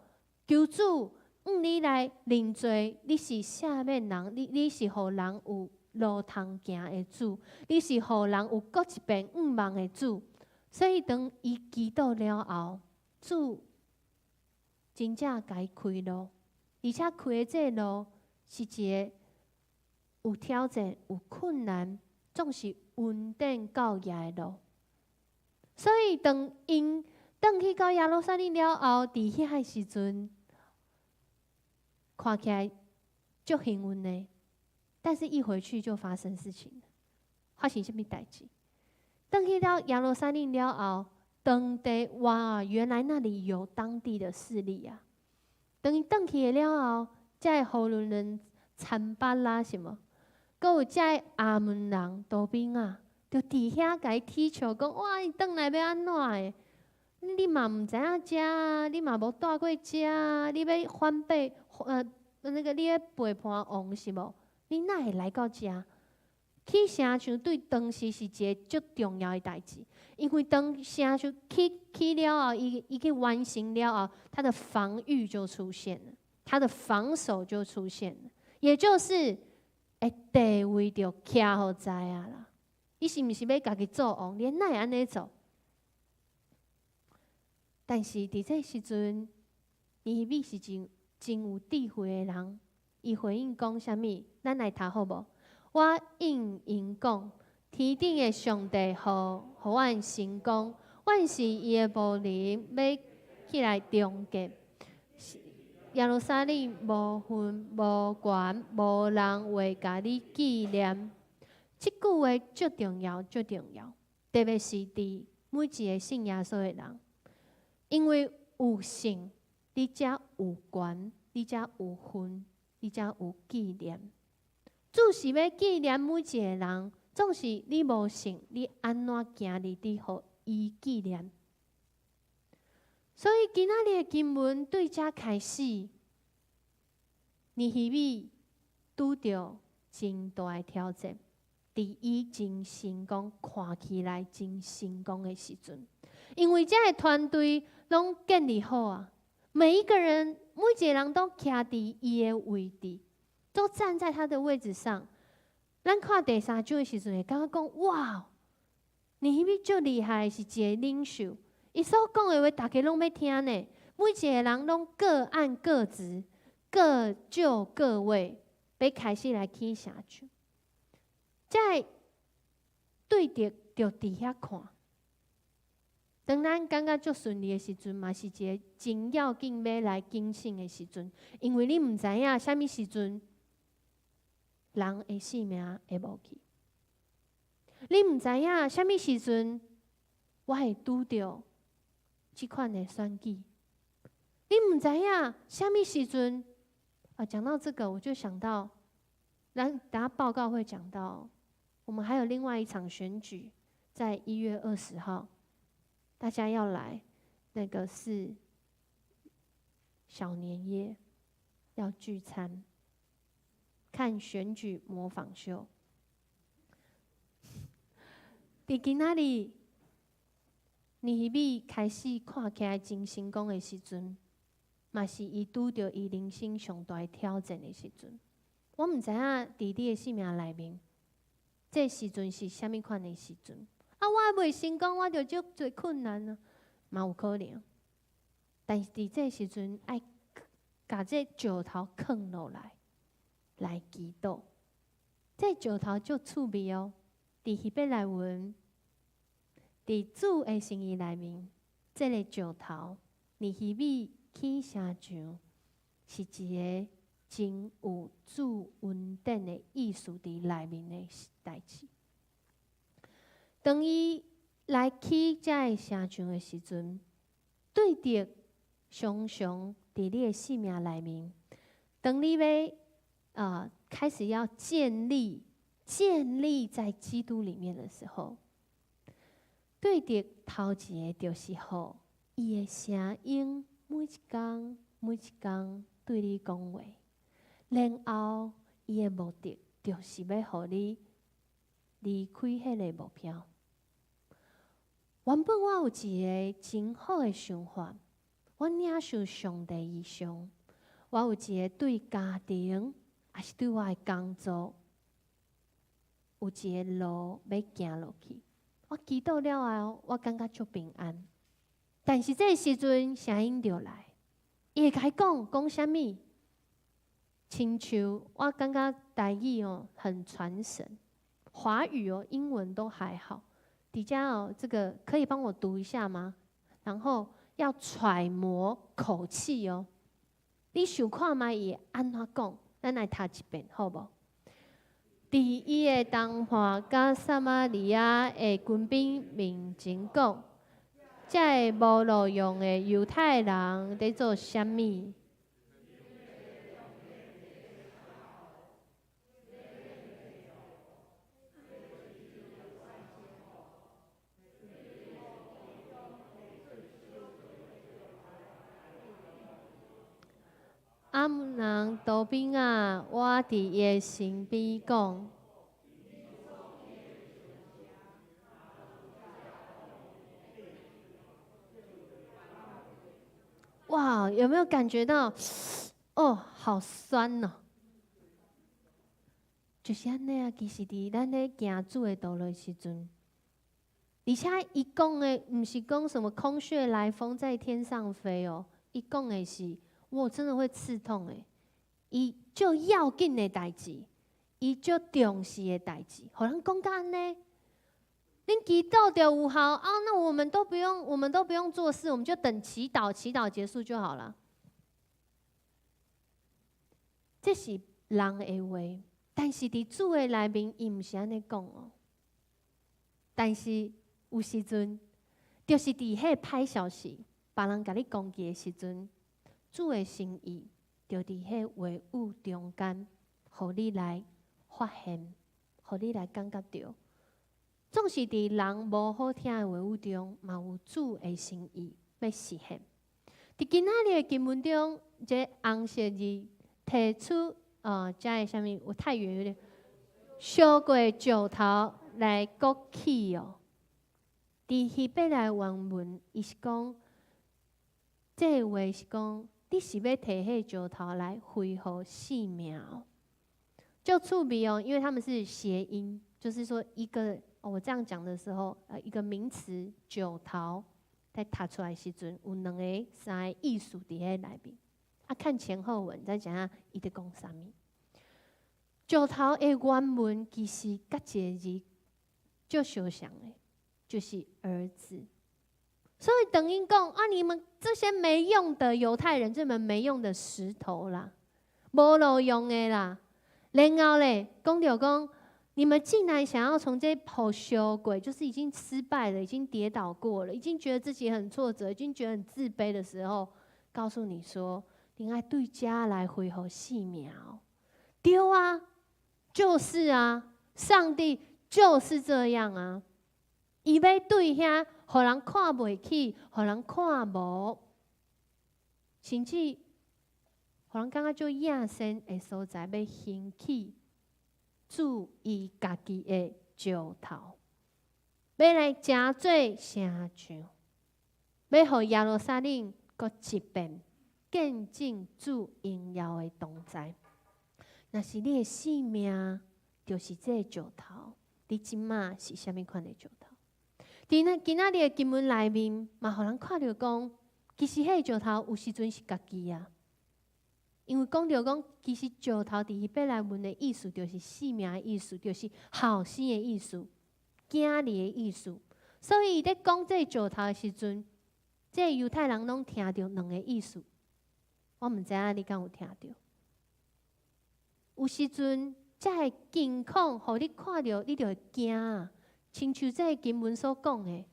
求主向你來認罪，你是赦免人，你是予人有路通行的主，你是予人有閣一遍向望的主。所以當伊祈禱了後，主真正共伊開路，而且開的這个路是一个有挑戰、有困難，總是恩典到額的路。所以當𪜶轉去到耶路撒冷了後，佇遐个時陣，看起來足幸運的，但是一回去就發生事情了。發生啥物代誌？轉去到耶路撒冷了後，當地哇，原來那裡有當地的勢力啊！當伊轉去了後，這个何倫人參巴拉什麼，閣有這个亞捫人多比亞，就佇遐共伊踢球，講哇，伊轉來欲按怎的？你嘛毋知影遮啊，你嘛無蹛過遮啊，你欲反背那個你欲背叛王是無？你哪會來到遮？起城牆對當時是一个足重要的代誌，因為當城牆起起了後，伊伊去完成了後，他的防禦就出現了，他的防守就出現了，也就是會地位就徛予知影啦。你是毋是欲家己做王？你哪會按呢做？但是佇這時陣，尼希米是真真有智慧的人，伊回應講啥物？咱來讀好無？我應𪜶講，天頂的上帝予予阮成功，阮是伊的僕人，欲起來重建耶路撒冷，無份無權，無人會共你紀念。這句話足重要，足重要，特別是佇每一个信耶穌的人，因為有信，你才有權，你才有份，你才有紀念。主是欲紀念每一个人，總是你無信，你按怎行入去予伊紀念？所以今仔日的經文對遮開始，尼希米拄著真大的挑戰。佇伊真成功，看起來真成功的時陣，因為這个團隊攏建立好啊，每一個人每一个人都徛佇伊的位置，都站在他的位置上。咱看第三章的時陣，會感覺講哇，尼希米足厲害，是一个領袖，伊所講的話，逐家攏欲聽呢。每一个人攏各按各職，各就各位，欲開始來起城牆。這个對敵就佇遐看。當咱感覺足順利的時陣，嘛是一个真要緊欲來警醒的時陣，因為你毋知影啥物時陣，人的性命會無去。你毋知影啥物時陣，我會拄著這款的選舉。你毋知影啥物時陣啊？講到這個，我就想到，咱等下報告會講到，我們還有另外一場選舉，在1月20號，大家要來，那個是小年夜，要聚餐，看選舉模仿秀。佇今仔日，尼希米開始看起來真成功的時陣，嘛是伊拄著伊人生上大挑戰的時陣。我毋知影佇你的生命內面，這時陣是啥物款的時陣？啊，我未成功，我就足濟困難啊，嘛有可能。但是佇這時陣，愛共這石頭囥落來，來祈禱。這石頭足趣味哦，佇希伯來文，佇主的心意內面，這个石頭，尼希米起城牆，是一个真有主恩典的意思佇內面的代誌。當伊來起這个城牆的時陣，對敵常常佇你的生命內面，當你欲開始要建立、建立在基督裡面的時候，對敵頭一个就是予伊的聲音每一工、每一工對你講話，然後伊的目的就是欲予你離開彼个目標。原本我有一个真好的想法，我領受上帝異象，我有一个對家庭，抑是對我的工作，有一个路欲行落去。我祈禱了後，我感覺足平安。但是這个時陣，聲音就來，伊會共伊講講啥物？親像我感覺台語哦很傳神，華語哦英文都還好。底下哦，這個可以幫我讀一下嗎？然後要揣摩口氣哦。你想看覓伊會按怎講？咱來讀一遍好無？佇伊的同伴佮撒瑪利亞的軍兵面前講，這个無路用的猶太人佇做啥物？亞捫人多比亞，我佇伊的身邊講。哇，有沒有感覺到？哦，好酸哦！就是按呢啊，其實佇咱咧行主的道路的時陣，而且伊講的毋是講什麼空穴來風在天上飛哦，伊講的是，我真的會刺痛的，伊足要緊的代誌，伊足重視的代誌，予人講甲按呢，恁祈禱就有效啊？那我們都不用，我們都不用做事，我們就等祈禱，祈禱結束就好了。這是人的話，但是佇主的內面，伊毋是按呢講哦。但是有時陣，就是佇彼歹消息，別人共你攻擊的時陣，主的心意就佇彼話語中間，予你來發現，予你來感覺著。總是佇人無好聽的話語中，嘛有主的心意欲實現。佇今仔日的經文中，這紅色字提出，這个啥物？我太遠有點，燒過石頭來擱起哦。佇希伯來原文，伊是講，這個話是講，你是欲提彼石頭來恢復性命哦。足趣味哦，因為他們是諧音，就是說一個，我這樣講的時候，一個名詞“石頭”在讀出來時陣，有兩個、三個意思佇彼內面。啊，看前後文才知影伊佇講啥物。石頭的原文其實佮一个字足相像的，就是兒子。所以等於講啊，你們這些沒用的猶太人，這們沒用的石頭啦，無路用的啦。然後咧，講著講，你們竟然想要從這予燒過，就是已經失敗了，已經跌倒過了，已經覺得自己很挫折，已經覺得很自卑的時候，告訴你說，你愛對遮來恢復性命。對啊，就是啊，上帝就是這樣啊，伊欲對遐，予人看袂起，予人看無，甚至予人感覺足野生的所在，欲興起主伊家己的石頭，欲來成做城牆，欲予耶路撒冷閣一遍見證主榮耀的同在。若是你的性命，就是這個石頭，你這馬是啥物款的石頭？佇咱今仔日的經文內面，嘛予人看著講，其實彼個石頭有時陣是家己啊。因為講著講，其實石頭佇希伯來文的意思，就是性命的意思，就是後生的意思，囝兒的意思。所以伊咧講這個石頭的時陣，這個猶太人攏聽著兩個意思。我毋知影你敢有聽著？有時陣，這个境況，予你看著，你就會驚啊！親像這個經文所講的，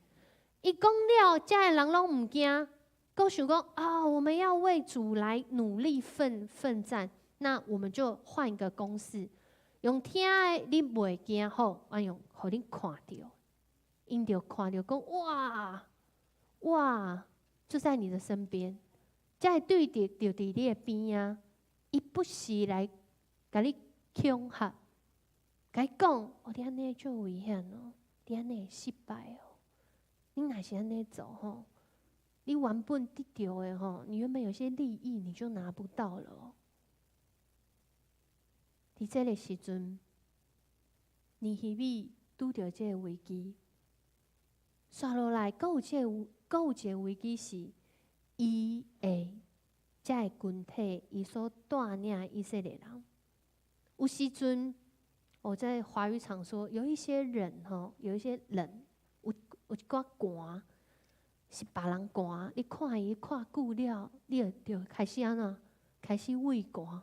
伊講了，遮的人攏毋驚，閣想講啊，我們要為主來努力奮奮戰，那我們就換一個公式，用聽的你袂驚好，我用予恁看著，𪜶就看著講哇哇，就在你的身邊，這個對敵就佇你的邊仔，伊不時來共你恐嚇，共你講，哦，你按呢足危險哦，你按呢會失敗哦，你若是按呢做吼，你原本得著的吼，你原本有些利益你就拿不到了哦。佇這个時陣，尼希米拄著這个危機，紲落來，閣有這个，閣有一个危機是，伊的這个群體，伊所帶領的以色列人，有時陣，我在華語場說，有一些人吼，有一些人，有有一寡寒，是別人寒，你看伊看久了，你就就開始按怎，開始畏寒。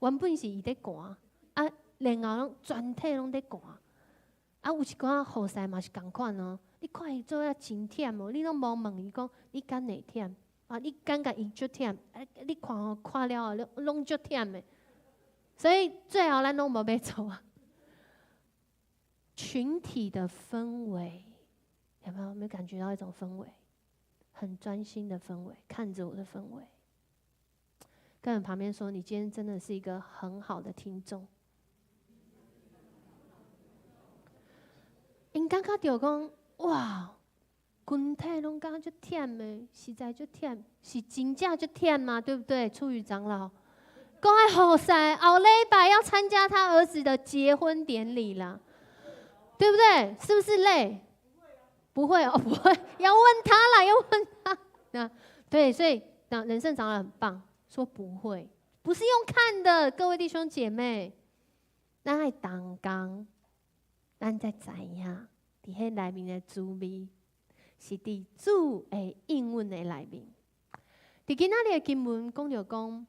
原本是伊咧寒，啊，然後攏全體攏咧寒。啊，有一寡服侍嘛是仝款哦。你看伊做啊真忝哦，你攏無問伊講，你敢會忝？啊，你感覺伊足忝？啊，你看吼看了後，攏足忝的。所以最後咱攏無欲做啊。群體的氛圍，有沒有？有沒有感覺到一種氛圍？很專心的氛圍，看着我的氛圍。跟旁邊說，你今天真的是一個很好的聽眾。𪜶感覺著講，哇，身體攏感覺足忝的，實在足忝，是真正足忝嘛？對不對？出於長老，講愛服侍，後禮拜要參加他兒子的結婚典禮啦，對不對？是不是累？不會哦，不會，要問他啦，要問他。那對，所以那人生長老很棒，說不會，不是用看的，各位弟兄姐妹，咱愛同工，咱才知影，佇彼內面的滋味，是佇主的應允的內面。佇今仔日的經文講著講，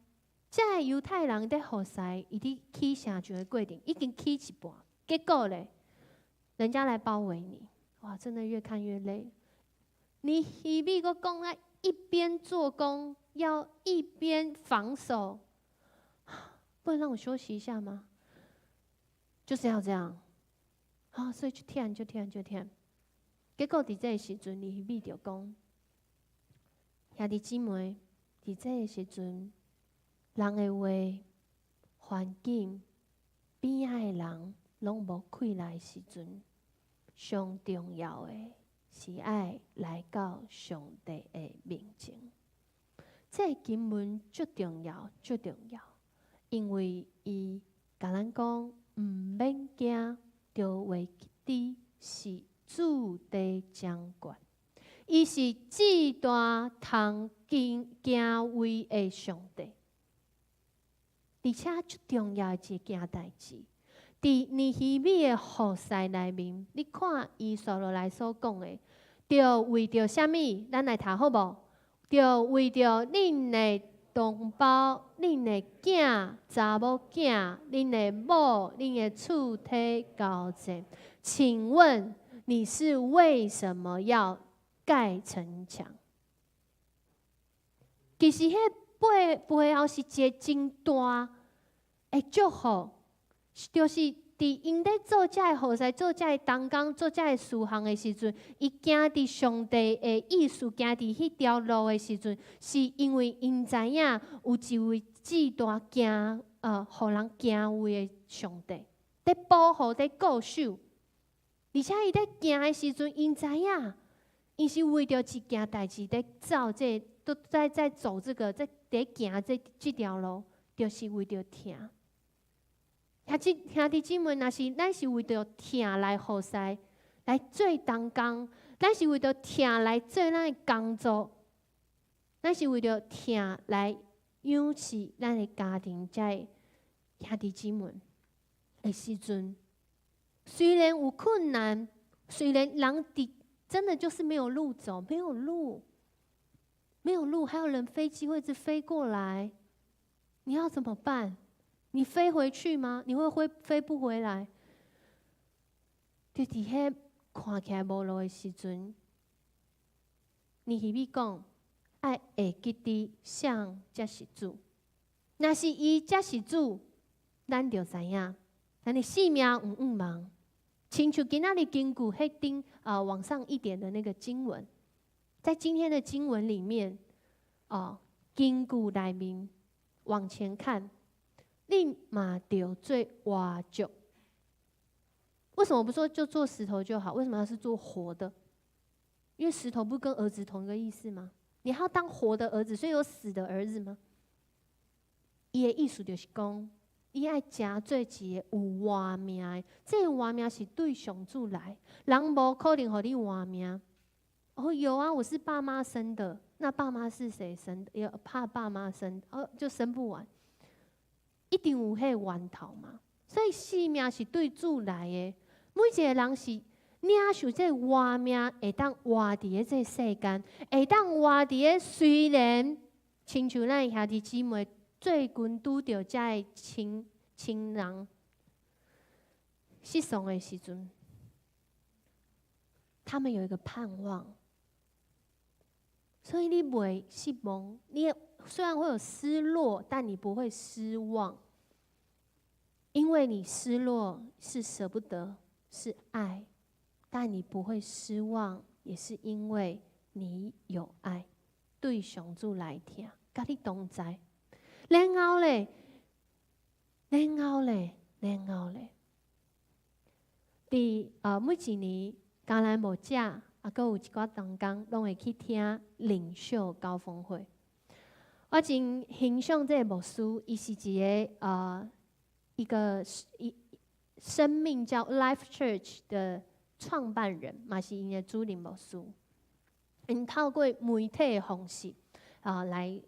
這个猶太人佇服侍，伊佇起城牆的過程已經起一半，結果咧，人家來包圍你，哇！真的越看越累。尼希米閣講啊，一邊做工，要一邊防守，不能讓我休息一下嗎？就是要這樣，啊，所以就忝，就忝，就忝。結果佇這个時陣，尼希米就講，兄弟姊妹，佇這个時陣，人的話、環境、邊仔的人攏無氣力的時陣，上重要的是愛來到上帝的面前。這个經文足重要，足重要，因為伊共咱講，毋免驚，著會記得是主佇掌權，伊是至大通敬敬畏的上帝，而且足重要的一件代誌，佇尼希米的服侍內面，你看伊紲落來所講的，著為著啥物？咱來讀好無？著為著恁的同胞、恁的囝、查某囝、恁的某、恁的厝體交戰。請問你是為什麼要蓋城牆？其實，彼背後是一個真大的祝福，就是佇𪜶咧做這个服侍、做這个同工、做這个事項的時陣，伊行佇上帝的意思，行佇彼條路的時陣，是因為𪜶知影有一位至大驚予人敬畏的上帝，佇保護、佇固守。而且伊咧行的時陣，𪜶知影，𪜶是為著一件代誌咧走這個，都在走這個，在佇行這條路，就是為著疼。兄弟姊妹，若是咱是為著疼來服侍，來做同工，咱是為著疼來做咱的工作，咱是為著疼來養飼咱的家庭，這个兄弟姊妹的時陣，雖然有困難，雖然人佇真的就是沒有路走，沒有路，沒有路，還有人飛機會一直飛過來，你要怎麼辦？你飛回去嗎？你會飛不回來？就佇彼看起來無路的時陣，尼希米講，愛會記得誰才是主。若是伊才是主，咱就知影，咱的性命有向望。親像今仔日根據彼頂啊往上一點的那個經文，在今天的經文裡面，哦，根據內面往前看。你嘛著做活石。為什麼不說就做石頭就好？為什麼要是做活的？因為石頭不跟兒子同一個意思嗎？你還要當活的兒子，所以有死的兒子嗎？伊的意思就是講，你愛成做一個有活命的，這個活命是對上主來，人無可能予你活命。哦，有啊，我是爸媽生的，那爸媽是誰生的？也怕爸媽生，哦，就生不完。一定有彼个源頭嘛，所以性命是對主來的。每一個人是領受這個活命，會當活佇咧這個世間，會當活佇咧。雖然親像咱兄弟姊妹最近拄著這个親人失喪的時陣，他們有一個盼望，所以你袂失望，你雖然會有失落，但你不會失望，因為你失落是捨不得，是愛，但你不會失望，也是因為你有愛，對上主來疼，佮你同在。然後咧，然後咧，然後咧，佇每一年迦南牧者，啊，閣有一寡同工，攏會去聽領袖高峰會。我真欣賞這个牧師，伊是一个一個一生命叫 Life Church 的創辦人，嘛是𪜶的主任牧師。𪜶透過媒體的方式啊，來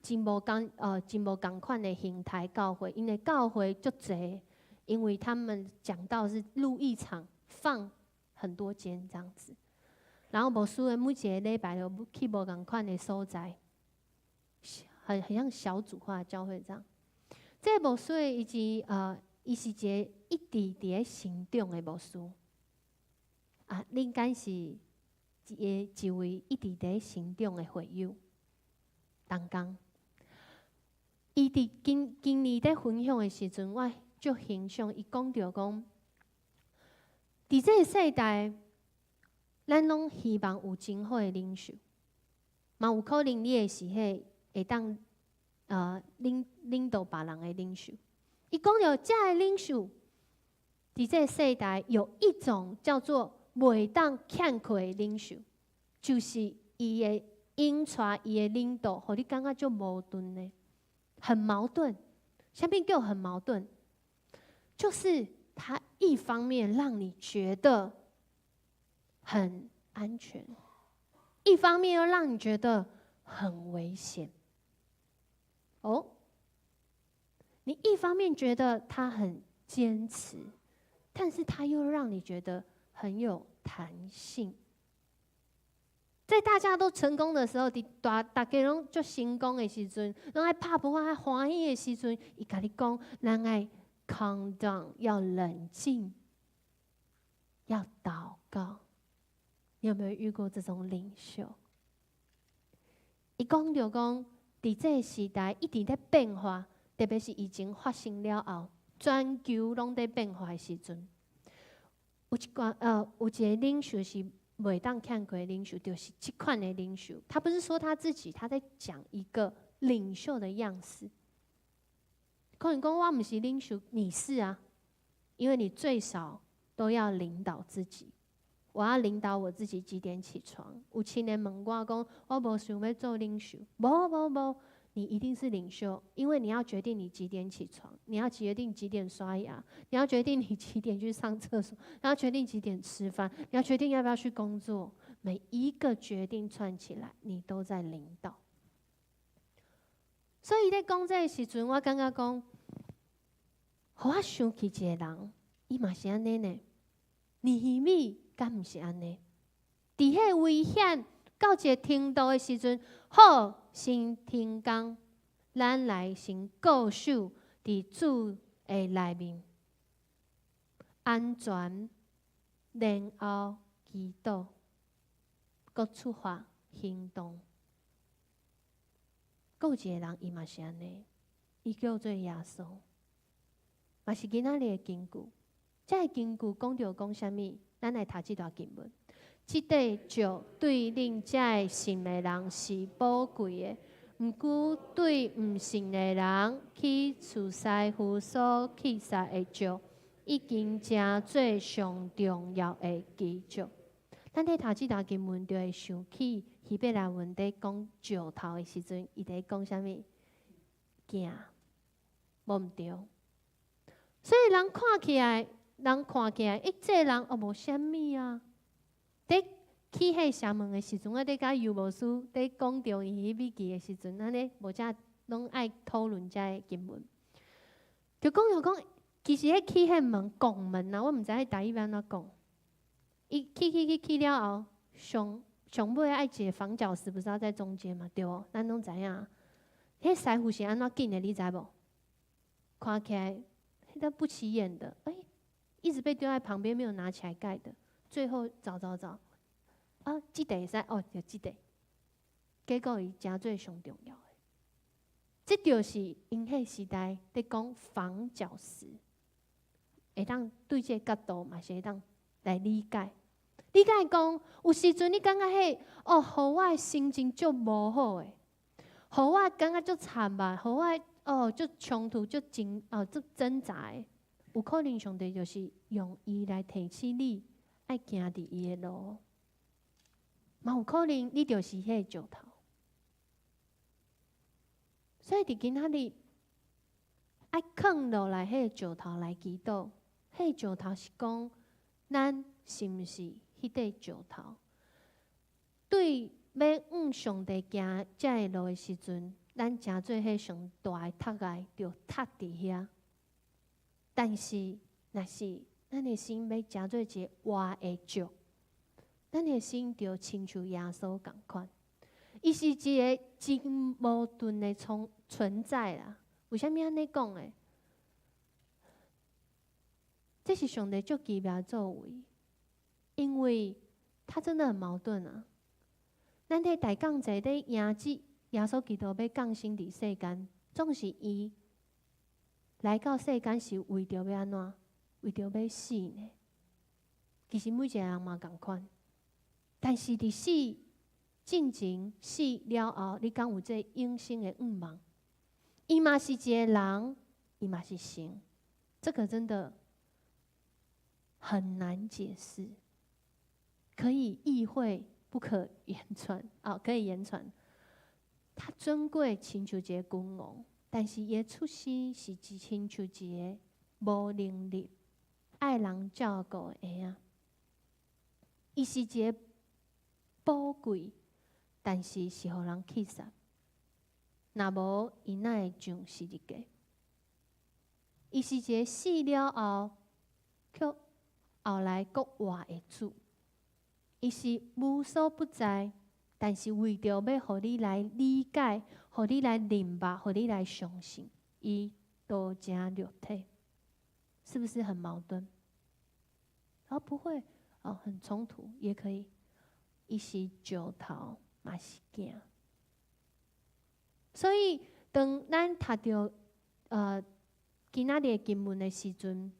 真無仝款的形態教會，𪜶的教會足濟，因為他們講道是錄一場放很多間這樣子。然後牧師的每一个禮拜都去無仝款的所在。很像小組化教會這樣。這个牧師伊是一个一直佇咧成長的牧師。啊，恁敢是一位一直佇咧成長的會友？同工。伊佇今年佇分享的時陣，我足欣賞伊講著講，佇這个世代，咱攏希望有真好的領袖，嘛有可能你會是彼會當領導別人的領袖。伊講著這个領袖，佇這个世代有一種叫做袂當欠缺的領袖，就是伊會引帶伊的領導，予你感覺足矛盾的，很矛盾。啥物叫很矛盾？就是他一方面讓你覺得很安全，一方面又讓你覺得很危險。哦，你一方面覺得他很堅持，但是他又讓你覺得很有彈性。在大家都成功的時候，佇大家攏足成功的時陣，攏愛拍噗仔歡喜的時陣，伊共你講，咱愛 calm down，要冷靜，要禱告。你有沒有遇過這種領袖？伊講著講，佇這個時代一直咧變化，特別是疫情發生了後，全球攏佇變化的時陣，有一个領袖是袂當欠缺的領袖，就是這款的領袖。他不是說他自己，他在講一個領袖的樣式。可能講我毋是領袖，你是啊，因為你最少都要領導自己。我要領導我自己幾點起床。有親人問我講，我無想欲做領袖，無無無，你一定是領袖，因為你要決定你幾點起床，你要決定幾點刷牙，你要決定你幾點去上廁所，你要決定幾點吃飯，你要決定要不要去工作。每一個決定串起來，你都在領導。所以佇講這个時陣，我感覺講，予我想起一个人，伊嘛是按呢呢。尼希米敢毋是按呢？佇彼危險到一个程度的時陣，好，先停工，咱來先固守佇主的內面，安全，然後祈禱，閣出發行動。閣有一个人，伊嘛是按呢，伊叫做耶穌，嘛是今仔日的金句。這个金句講著講啥物？咱來讀這段經文。這塊石對恁這个信的人是寶貴的，毋過對毋信的人，起初師傅所棄殺的石，已經成做上重要的基石。咱佇讀這段經文，就會想起希伯來文佇講石頭的時陣，伊佇講啥物？鏡，無毋對。所以人看起來，人看起來，欸，這个人哦無啥物啊。佇起彼城門的時陣，我佇佮尤牧師佇講著伊彼筆記的時陣，按呢無才攏愛討論這个經文。就講著講，其實彼起彼門拱門啊，我毋知彼台語欲按怎講。伊起起起起了後，上上尾愛一个房角石，不是要在中間嘛？對無？咱攏知影。彼師傅是按怎建的？你知無？看起來彼個不起眼的，欸，一直被丟在旁邊，沒有拿起來蓋的。最後找找找，啊，這塊會使哦，就這塊。結果伊成做上重要的，這就是𪜶彼時代佇講房角石，會當對這个角度嘛是會當來理解。理解講，有時陣你感覺彼哦，予我的心情足無好的，予我感覺足慘吧，予我哦足衝突、足掙哦足掙扎的，有可能上帝就是用伊來提醒你，愛行佇伊的路。嘛有可能你就是彼个石頭。所以佇今仔日，愛囥落來彼個石頭來祈禱，彼個石頭是講，咱是毋是彼塊石頭？對欲向上帝行這个路的時陣，咱成做彼上大的窒礙，就窒佇遐。但是，若是咱的心欲成做一个活的石，咱的心就親像耶穌仝款。伊是一个真矛盾的存在啦。為啥物按呢講的？這是上帝足奇妙作為，因為他真的很矛盾啊。咱佇大降祭咧迎接耶穌基督欲降生佇世間，總是伊來到世間是為著欲按怎？為著欲死呢？其實每一个人嘛仝款，但是佇死進前死了後，你敢有這個永生的願望？伊嘛是一个人，伊嘛是神，這個真的很難解釋，可以意會，不可言傳。哦，可以言傳。他尊貴親像一个君王，但是伊的出生是一親像一个無能力、愛人照顧的嬰仔。伊是一个寶貴，但是是予人棄殺。若無，伊哪會上十字架？伊是一个死了後，卻後來閣活的主。伊是無所不在，但是為著欲予你來理解，予你來明白，予你來相信，伊道成肉體，是不是很矛盾？哦，不會，哦，很衝突，也可以。伊是石頭，嘛是鏡。所以，當咱讀著今仔日的經文的時陣，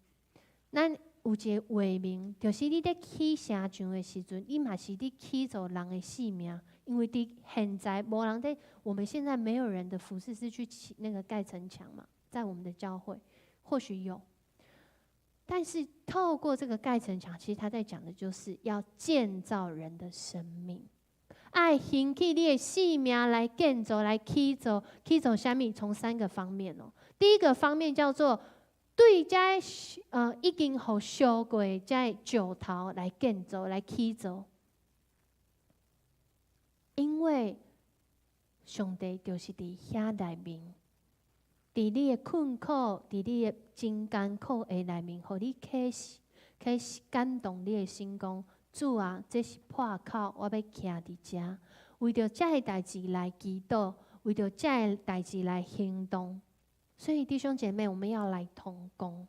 咱有一個畫面，就是你佇起城牆的時陣，你嘛是佇起造人的性命。因為佇現在無人佇，我們現在沒有人的服事是去起那個蓋城牆嘛，在我們的教會或許有，但是透過這個蓋城牆，其實他在講的就是要建造人的生命。愛興起你的性命來建造、來起造、起造啥物？從三個方面哦。第一個方面叫做對這已經予燒過這個石頭來建造、來起造，因為上帝就是佇遐內面，佇你的困苦、佇你的真艱苦的內面，予你啟示、啟示感動你的心，講主啊，這是破口，我欲徛佇遮，為著這个代誌來祈禱，為著這个代誌來行動。所以弟兄姐妹，我們要來同工。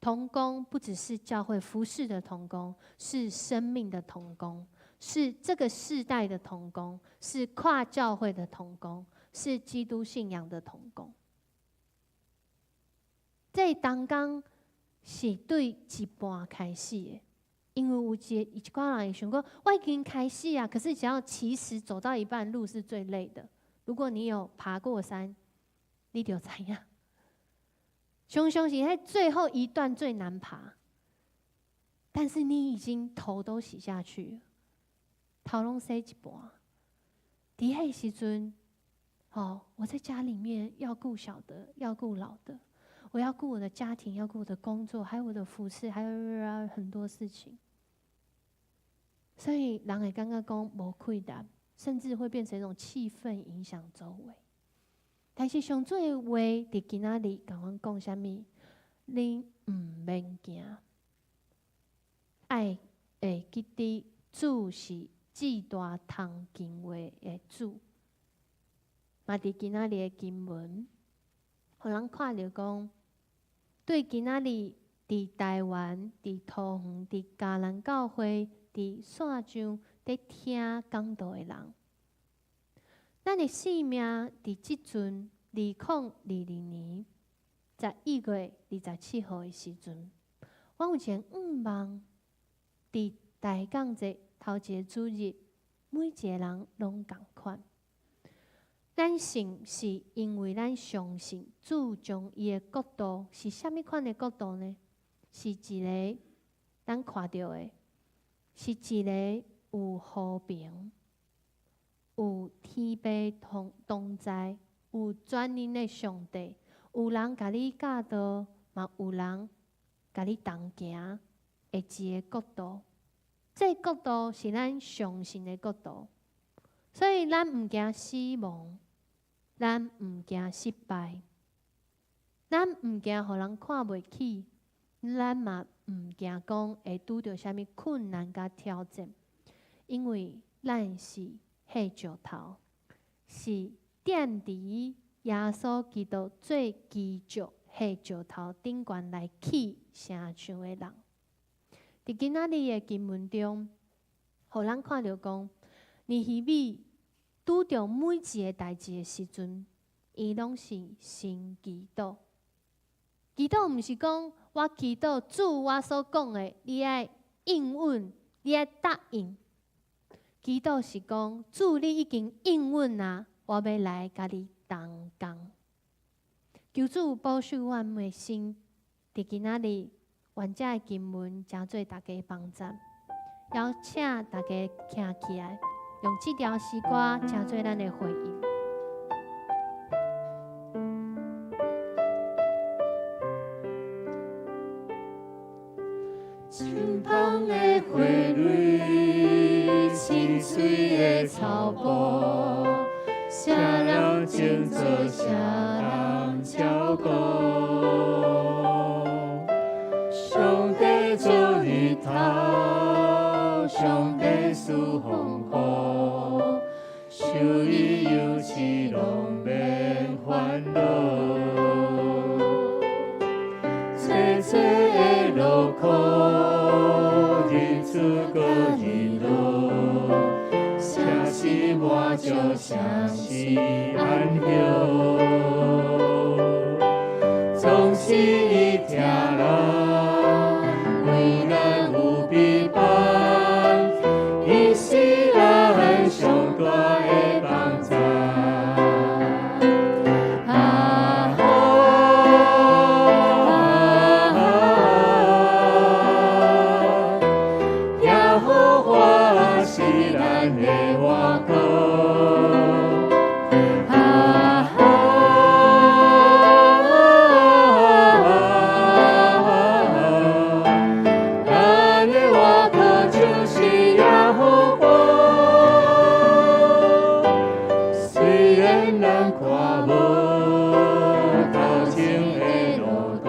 同工不只是教會服事的同工，是生命的同工，是這個世代的同工，是跨教會的同工，是基督信仰的同工。這同工是對一半開始的，因為有一寡人會想講，我已經開始啊，可是只要其實走到一半，路是最累的。如果你有爬過山，你就知影。常常是彼最後一段最難爬，但是你已經頭都洗下去了，頭攏洗一半。佇彼時陣，哦，我在家裡面要顧小的，要顧老的，我要顧我的家庭，要顧我的工作，還有我的服事，還有很多事情。所以人會感覺講無氣力，甚至會變成一種氣氛影響周圍。但是上主的話，佇今仔日共阮講啥物？你毋免驚，愛會記得主是至大通經話的主。嘛，佇今仔日的經文，予人看著講，對今仔日佇台灣、佇桃園、佇嘉南教會、佇線上佇聽講道的人，咱的性命佇這陣2022年11月27號的時陣，我有一個願望，佇大港節頭一個主日，每一個人攏仝款。咱信是因為咱相信主將伊的國度是啥物款的國度呢？是一个咱看著的，是一个有和平、有天父同在、有全能的上帝，有人共你教導，嘛有人共你同行的一个國度。這個國度是咱相信的國度，所以咱毋驚死亡，咱毋驚失敗，咱毋驚予人看袂起，咱嘛毋驚講會拄著啥物困難佮挑戰，因為咱是彼石頭，是奠佇耶穌基督做基石彼石頭頂懸來起城牆的人。佇今仔日的經文中，予咱看著講，尼希米拄著每一个代誌的時陣，伊攏是先祈禱。祈禱毋是講我祈禱主我所講的，你愛應允，你愛答應。祈禱是講主你已經應允啊，我欲來共你同工。求主保守阮的心，佇今仔日，願這个經文成做大家幫助，邀請大家徛起來，用這條詩歌成做咱的回應。清芳的花蕊，清翠的草埔，啥人種做，啥人照顧。上帝做日頭，上帝賜風雨，受伊扶持攏免煩惱。細細的勞苦，日出閣日落，啥時滿足，啥時安歇，總是伊疼人，為咱有備辦，伊是咱上大的幫贊。啊哈啊！耶和華是咱的倚靠。啊哈！咱的倚靠就是耶和華。雖然咱看無頭前的路途，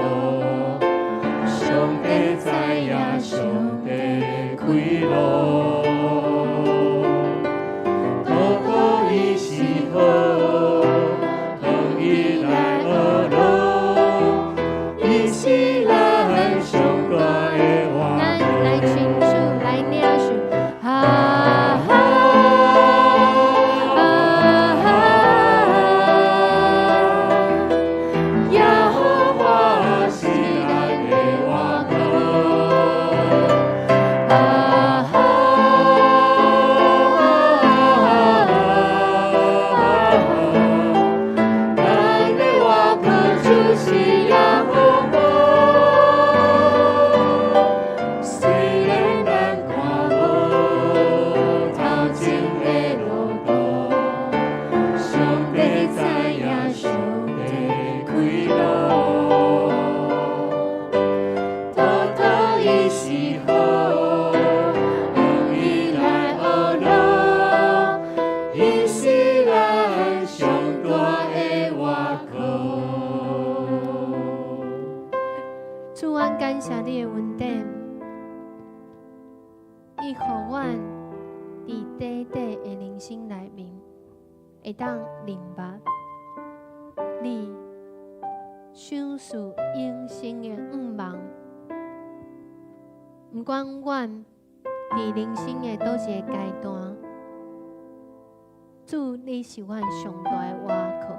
上帝知影，上帝開路。禱告伊是好，向伊來學路，伊是咱上大的倚咱來靠。請主來領受，啊哈啊哈！耶和華是咱的倚靠。啊哈！咱的倚靠就是耶和華。雖然咱看無頭前的路途，上帝知影，上帝開路。禱告伊是好，向伊來學路，伊是咱上大的倚靠。主，阮感謝你的恩典，你予阮佇短短的人生內面，會當明白你賞賜永生的願望。毋管阮佇人生的佗一个階段，主，你是阮上大的倚靠。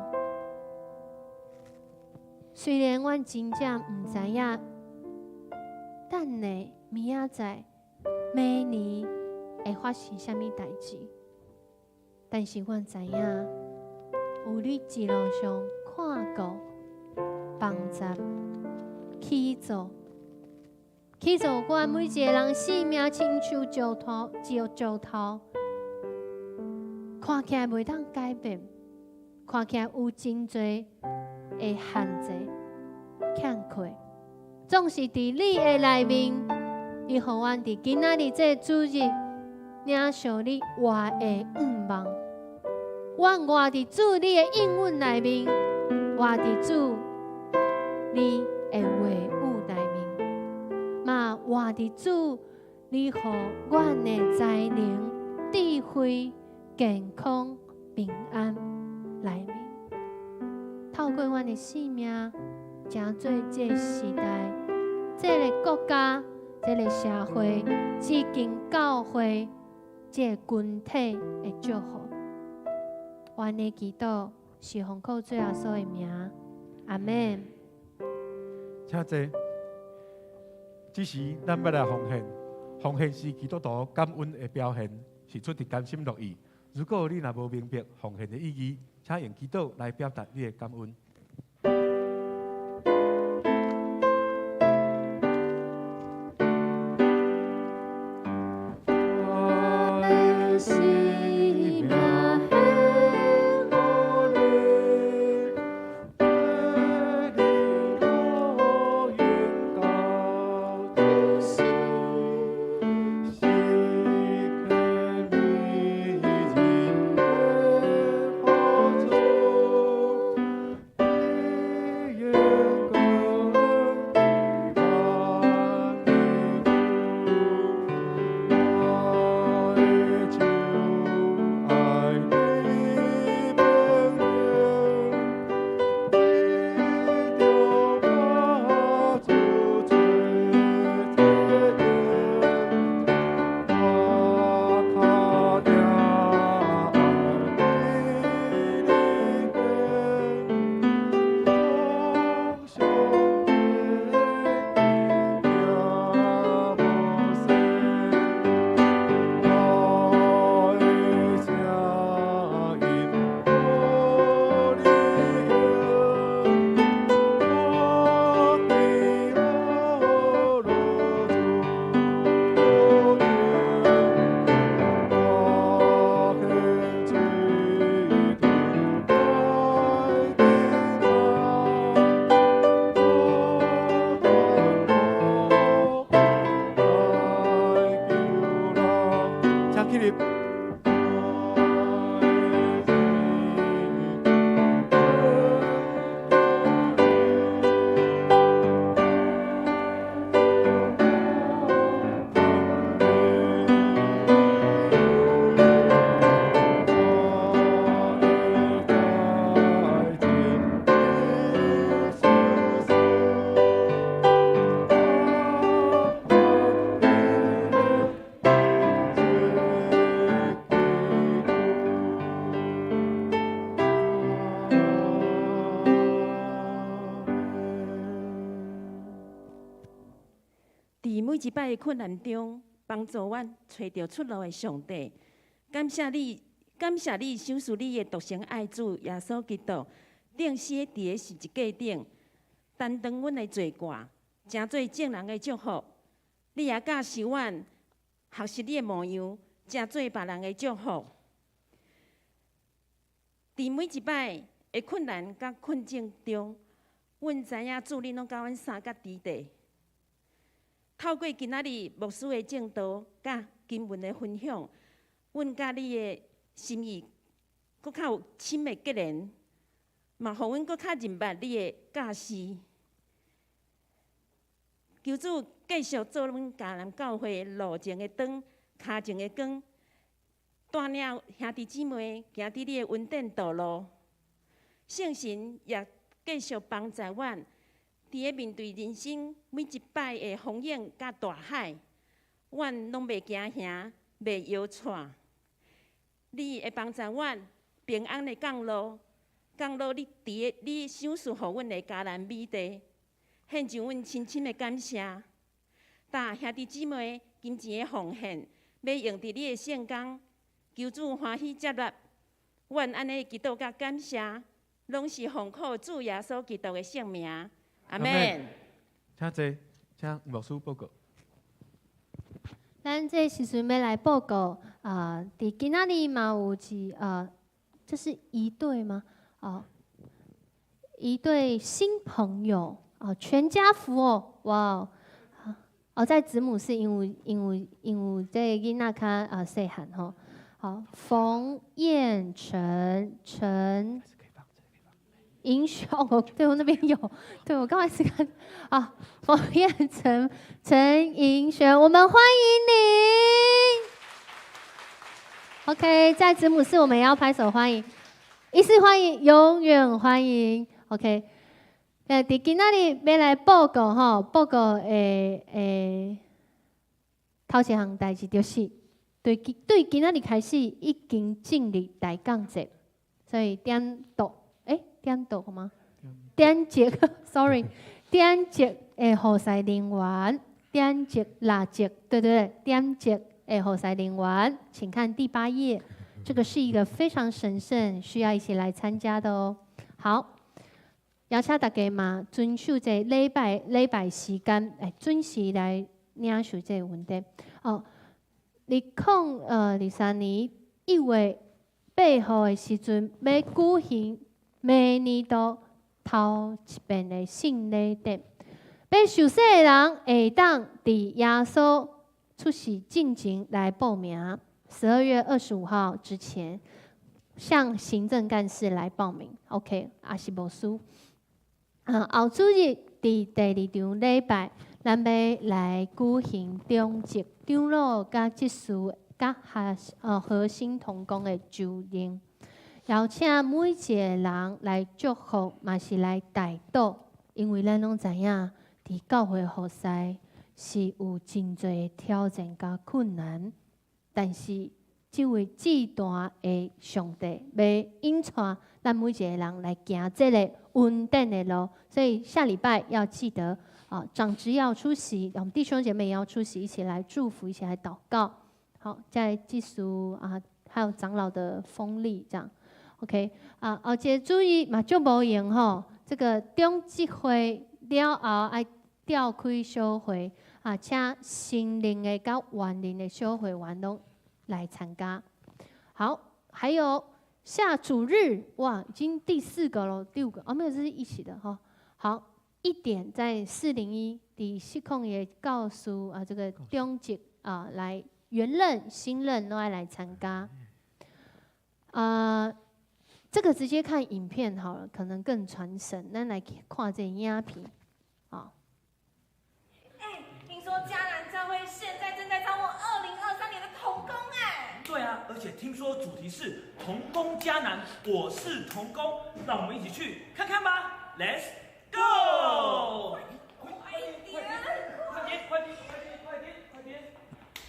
雖然阮真正毋知影，等下明仔載、明年會發生啥物代誌，但是阮知影，有你一路上看顧、幫助、起造、起造阮每一个人性命，親像石頭、石石頭，看起來袂當改變，看起來有真濟的限制、欠缺，總是佇你的內面，你予阮佇今仔日這個主日領受你活的願望。阮活佇主你的應允內面，活佇主你的話語內面，嘛活佇主你予阮的才能、智慧、健康、平安內面。透過阮的生命，成做這個時代、這个國家、這个社會、這間教會、這个群體的祝福。阮的祈禱是奉靠主耶穌的名，阿們。請坐。這時，咱欲來奉獻，奉獻是基督徒感恩的表現，是出自甘心樂意。如果你若無明白奉獻的意義，請用祈禱來表達你的感恩。我的生命獻予你，為你我願到死，時刻銘記耶和主，你願更我的主愛你永遠，為著我主做這我跤疼愛你上帝也無說。我的聲音予你聽，我歸予主我獻水土來平安，我來救人。請起立。佇每一擺的困難中，幫助阮揣著出路的上帝，感謝你，感謝你賞賜你的獨生愛子耶穌基督，釘死佇个十字架頂，擔當阮的罪過，成做眾人的祝福。你也教示阮學習你的模樣，成做別人的祝福。佇每一擺的困難佮困境中，阮知影主你攏佮阮相佮佇地。透過今仔日牧師的證道佮經文的分享，阮佮你的心意閣較有親密結連，嘛予阮閣較認捌你的教示。求主繼續做阮迦南教會路前的燈，跤前的光，帶領兄弟姊妹行佇你的恩典道路。聖神也繼續幫助阮，佇咧面對人生每一擺的風湧佮大海，阮攏袂驚嚇，袂搖掣。你會幫助阮平安的降落，降落你佇咧你賞賜予阮的迦南美地，獻上阮深深的感謝。搭兄弟姊妹金錢的奉獻，欲用佇你的聖工，求主歡喜接納，阮按呢祈祷佮感谢，拢是奉靠主耶稣基督的圣名。阿门。请坐，请牧师报告。咱这时阵欲来报告啊，伫今仔日嘛有一这是一对吗？哦，一对新朋友哦，全家福哦，哇哦，在子母是因为這个囡仔較細漢吼。好，馮燕成陳英雄，哦，對我那邊有，對我剛才是看啊，馮燕成陳盈璇，我們歡迎你。OK，在子母室我們也要拍手歡迎，一次歡迎，永遠歡迎。OK，佇今仔日欲來報告吼，報告的頭一項代誌就是，對今仔日開始已經進入大降節，所以點讀，點讀嗎？點職，sorry，點職的服侍人員，點職六職，對對對，點職的服侍人員，請看第8頁，這個是一個非常神聖，需要一起來參加的哦。好，邀請大家嘛，遵守這禮拜時間，準時來領受這個恩典。哦，2023年1月8號的時陣，欲舉行每年度頭一遍的聖禮典，欲受洗的人會當佇耶穌出世進前來報名，12月25號之前向行政幹事來報名。OK，也是無輸。後主日佇第二場禮拜，咱欲來舉行長執長老佮執事佮核心同工的就任，邀請每一個人來祝福，嘛是來代禱，因為咱攏知影，佇教會服侍是有真濟挑戰佮困難，但是這位至大的上帝欲引帶咱每一個人來行這个恩典的路，所以下禮拜要記得啊，長執要出席，我們弟兄姐妹也要出席，一起來祝福，一起來禱告。好，在祭司啊，還有長老的封立這樣，OK 啊，而且注意嘛，足無閒吼，這個長執會了後愛召開小會啊，請新任的佮原任的小會員攏來參加。好，還有下主日，哇，已經第4個了，第5個哦，沒有，這是一起的哈。好，1點在401佇系控也告訴啊，這個長執啊來原任、新任都愛來參加。這個直接看影片好了，可能更傳神。咱來看這影片啊。聽說迦南教會現在正在招募2023年的同工哎。對啊，而且聽說主題是同工迦南，我是同工，讓我們一起去看看吧。Let's go！快點，快點，快點，快點，快點，快點！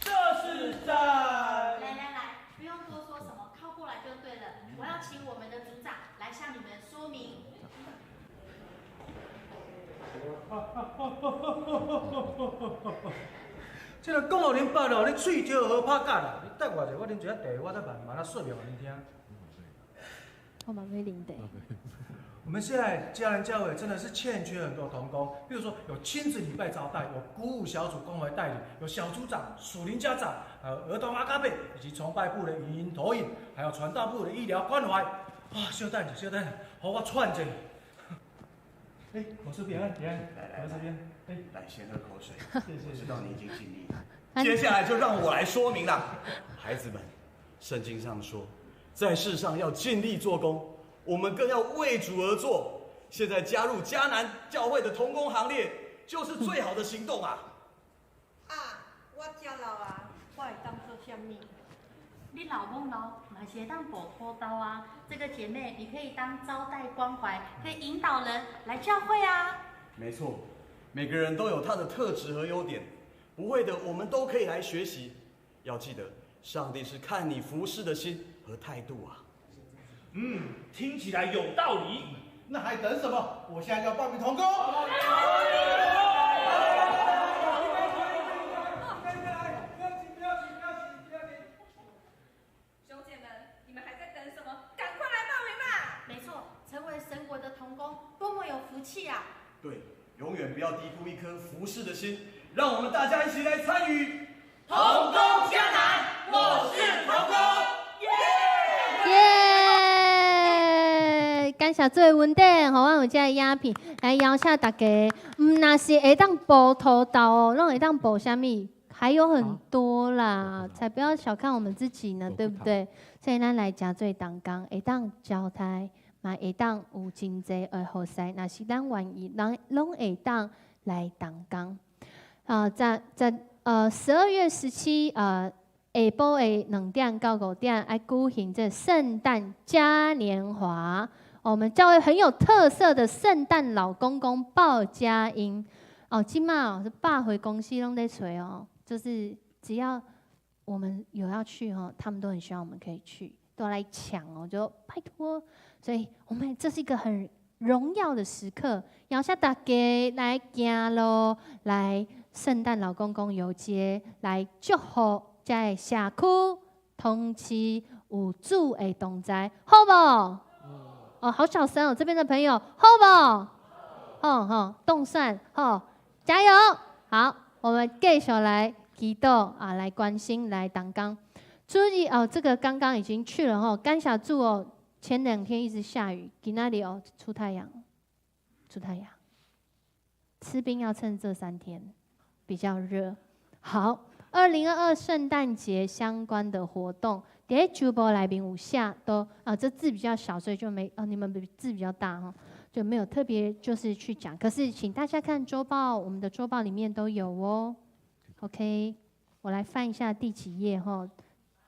這是在……來來來，不用多說什麼，靠過來就對了。我要請我們的組長來向你們說明。這個講予恁爸咯，你喙焦好拍假啦！你等我者，我啉一下茶，我再慢慢仔說明予恁聽。我嘛欲啉茶。我們現在迦南教會真的是欠缺很多同工，比如說有親子禮拜招待，有鼓舞小組關懷帶領，有小組長、屬靈家長，還有兒童阿嘎貝，以及崇拜部的影音投影，還有傳道部的醫療關懷。啊，稍等一下，稍等，予我喘一下。哎，我這邊，來來，我這邊，哎，來先喝口水。謝謝，我知道你已經盡力了。接下來就讓我來說明了，孩子們，聖經上說，在世上要盡力做工。我們更要為主而做。現在加入迦南教會的同工行列，就是最好的行動啊！啊，我遮老啊，我會當做啥物？你老罔老，嘛是會當補拖刀啊！這個姐妹，你可以當招待關懷，可以引導人來教會啊。沒錯，每個人都有他的特質和優點，不會的我們都可以來學習。要記得，上帝是看你服侍的心和態度啊。嗯，聽起來有道理。那還等什麼？我現在就要報名同工。兄姐們，你們還在等什麼？趕永远不要低估一颗服侍的心，让我们大家一起来参与同工迦南，我是同工，耶！感謝主的恩典，予阮有這个影片來邀請大家。毋若是會當報土豆哦，攏會當報啥物？還有很多啦，才不要小看我們自己呢，對不對？所以咱來誠濟同工，會當招待，嘛會當有真濟的服侍。若是咱願意，咱攏會當來同工。啊，在12月17下晡的2點到5點，愛舉行這聖誕嘉年華。我們教會很有特色的聖誕老公公報佳音。哦，這馬哦是百貨公司攏咧揣哦，就是只要我們有要去哦，他們都很希望我們可以去，都來搶哦，就拜託。所以我們這是一個很榮耀的時刻，邀請大家來行路，來聖誕老公公遊街，來祝福這个社區同時有主的同在，好無？哦，好小聲哦，這邊的朋友，好無？哦吼，凍蒜，好，加油！好，我們繼續來祈禱啊，來關心，來同工。注意哦，這個剛剛已經去了吼，感謝主哦，前2天一直下雨，今仔日哦出太陽，出太陽。吃冰要趁這3天比較熱。好，2022聖誕節相關的活動，佇週報內面有寫都啊，這字比較小，所以就沒啊，你們字比較大哈，就沒有特別就是去講。可是請大家看週報，我們的週報裡面都有哦。OK，我來翻一下第幾頁哈，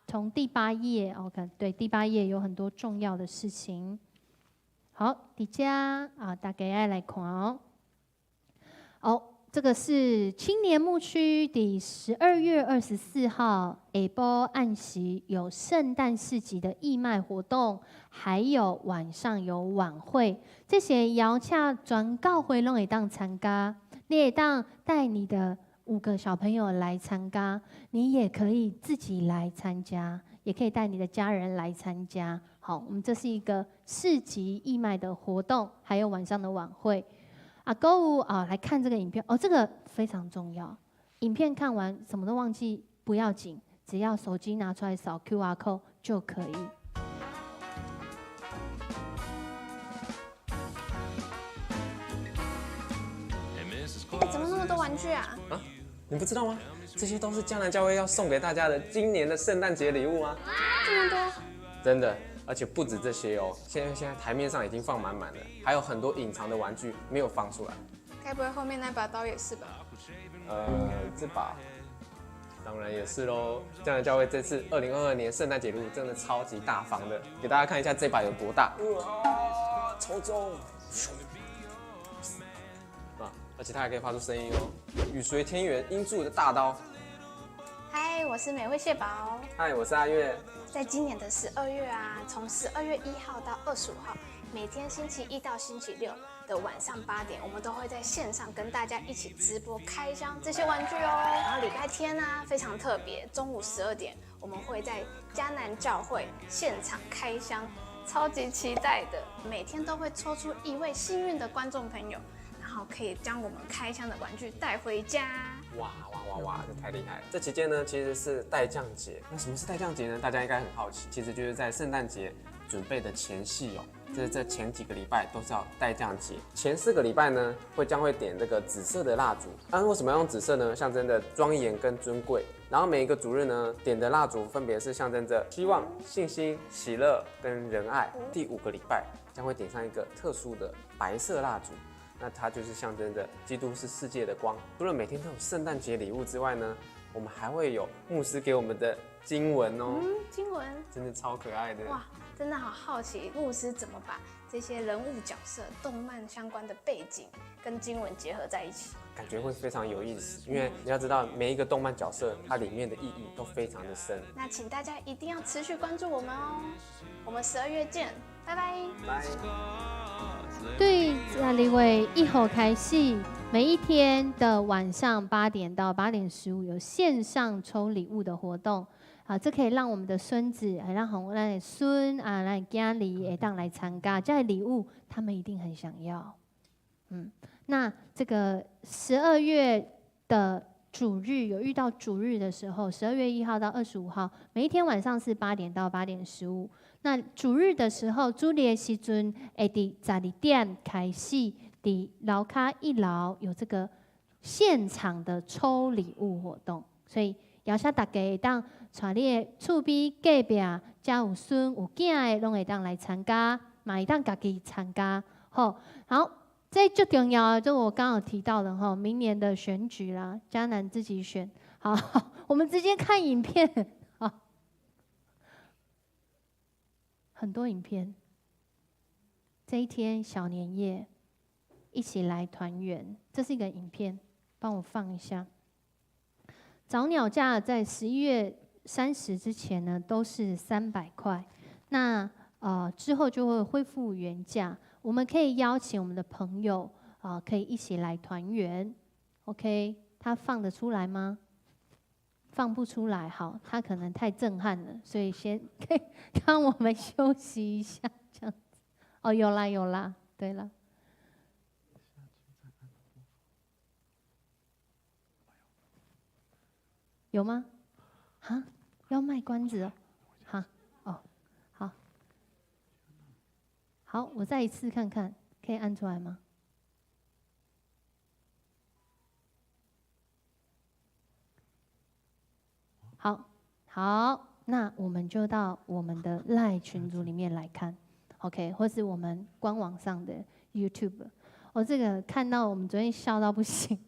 從第八頁，OK，對，第八頁有很多重要的事情。好，佇遮啊，大家愛來看哦。哦，這個是青年牧區第12月24號下晡按時有聖誕市集的義賣活動，還有晚上有晚會。這些邀請全教會攏會當參加，你會當帶你的5個小朋友來參加，你也可以自己來參加，也可以帶你的家人來參加。好，我們這是一個市集義賣的活動，還有晚上的晚會。啊，閣有啊，來看這個影片哦，這個非常重要。影片看完什麼都忘記不要緊，只要手機拿出來掃 QR code 就可以。哎，怎麼那麼多玩具啊？啊，你不知道嗎？這些都是迦南教會要送給大家的今年的聖誕節禮物啊！這麼多？真的。而且不止這些哦，現在台面上已經放滿滿的，還有很多隱藏的玩具沒有放出來。該不會後面那把刀也是吧？這把當然也是嘍。迦南教會這次2022年聖誕節禮物真的超級大方的，給大家看一下這把有多大。哇，超重！啊，而且它還可以發出聲音哦，雨隨天元音柱的大刀。嗨，我是美味蟹堡。嗨，我是阿月。在今年的十二月啊，從12月1號到25號，每天星期一到星期六的晚上8點，我們都會在線上跟大家一起直播開箱這些玩具哦。然後禮拜天呢，非常特別，中午12點，我們會在迦南教會現場開箱，超級期待的。每天都會抽出一位幸運的觀眾朋友，然後可以將我們開箱的玩具帶回家。哇哇哇哇，這太厲害了！這期間呢，其實是待降節。那什麼是待降節呢？大家應該很好奇。其實就是在聖誕節準備的前夕哦。這前幾個禮拜都是要待降節。前4個禮拜呢，將會點這個紫色的蠟燭。那為什麼要用紫色呢？象徵着莊嚴跟尊貴。然後每一個主日呢，點的蠟燭分別是象徵着希望、信心、喜樂跟仁愛。第五個禮拜將會點上一個特殊的白色蠟燭。那它就是象徵着基督是世界的光。除了每天都有聖誕節禮物之外呢，我們還會有牧師給我們的經文哦。嗯，經文真的超可愛的。哇，真的好好奇牧師怎麼把這些人物角色、動漫相關的背景跟經文結合在一起，感覺會非常有意思。因為你要知道，每一個動漫角色它裡面的意義都非常的深。那請大家一定要持續關注我們哦，我們12月見，拜拜。拜。對，12月1號開始，每一天的晚上8點到8點15有線上抽禮物的活動，啊，這可以讓我們的孫子，還讓紅咱的孫啊，咱囝兒會當來參加，這個禮物他們一定很想要。嗯，那这个十二月的主日有遇到主日的时候，12月1号到25号，每一天晚上是8点到8点15。那主日的时候，主日的时阵會佇12點開始，佇樓跤一樓有這個現場的抽禮物活動，所以邀請大家會當帶你的厝邊隔壁，遮有孫有囝的，攏會當來參加，嘛會當家己參加。好，好，這最重要的，就我剛剛有提到的哈，明年的選舉啦，迦南自己選。好，我們直接看影片。好，很多影片。這一天小年夜，一起來團圓，這是一個影片，幫我放一下。早鳥價在11月30之前呢，都是300塊。那之後就會恢復原價。我們可以邀請我們的朋友啊，可以一起來團圓。OK，他放得出來嗎？放不出來，好，他可能太震撼了，所以先可以讓我們休息一下，這樣子。哦，有啦有啦，對了。有嗎？哈，要賣關子哦。哈，哦，好，好，我再一次看看，可以按出來嗎？好，好，那我們就到我們的 LINE 群組裡面來看，OK，或是我們官網上的 YouTube。我這個看到我們昨天笑到不行，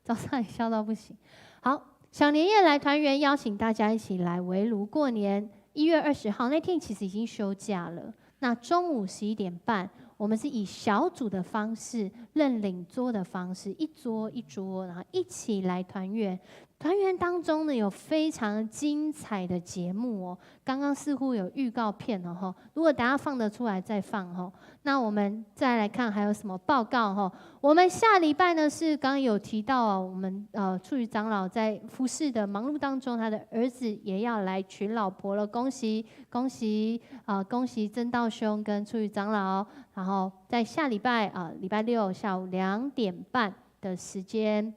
早上也笑到不行。好，小年夜來團圓，邀請大家一起來圍爐過年。1月20號那天其實已經休假了。那中午11點半，我們是以小組的方式，認領桌的方式，一桌一桌，然後一起來團圓。團圓當中呢，有非常精彩的節目哦。剛剛似乎有預告片了哈，如果等下放得出來再放哈。那我們再來看還有什麼報告哈？我們下禮拜呢是剛剛有提到啊，我們處於長老在服侍的忙碌當中，他的兒子也要來娶老婆了，恭喜恭喜啊！恭喜曾道兄跟處於長老。然後在下禮拜啊，禮拜六下午2點半的時間。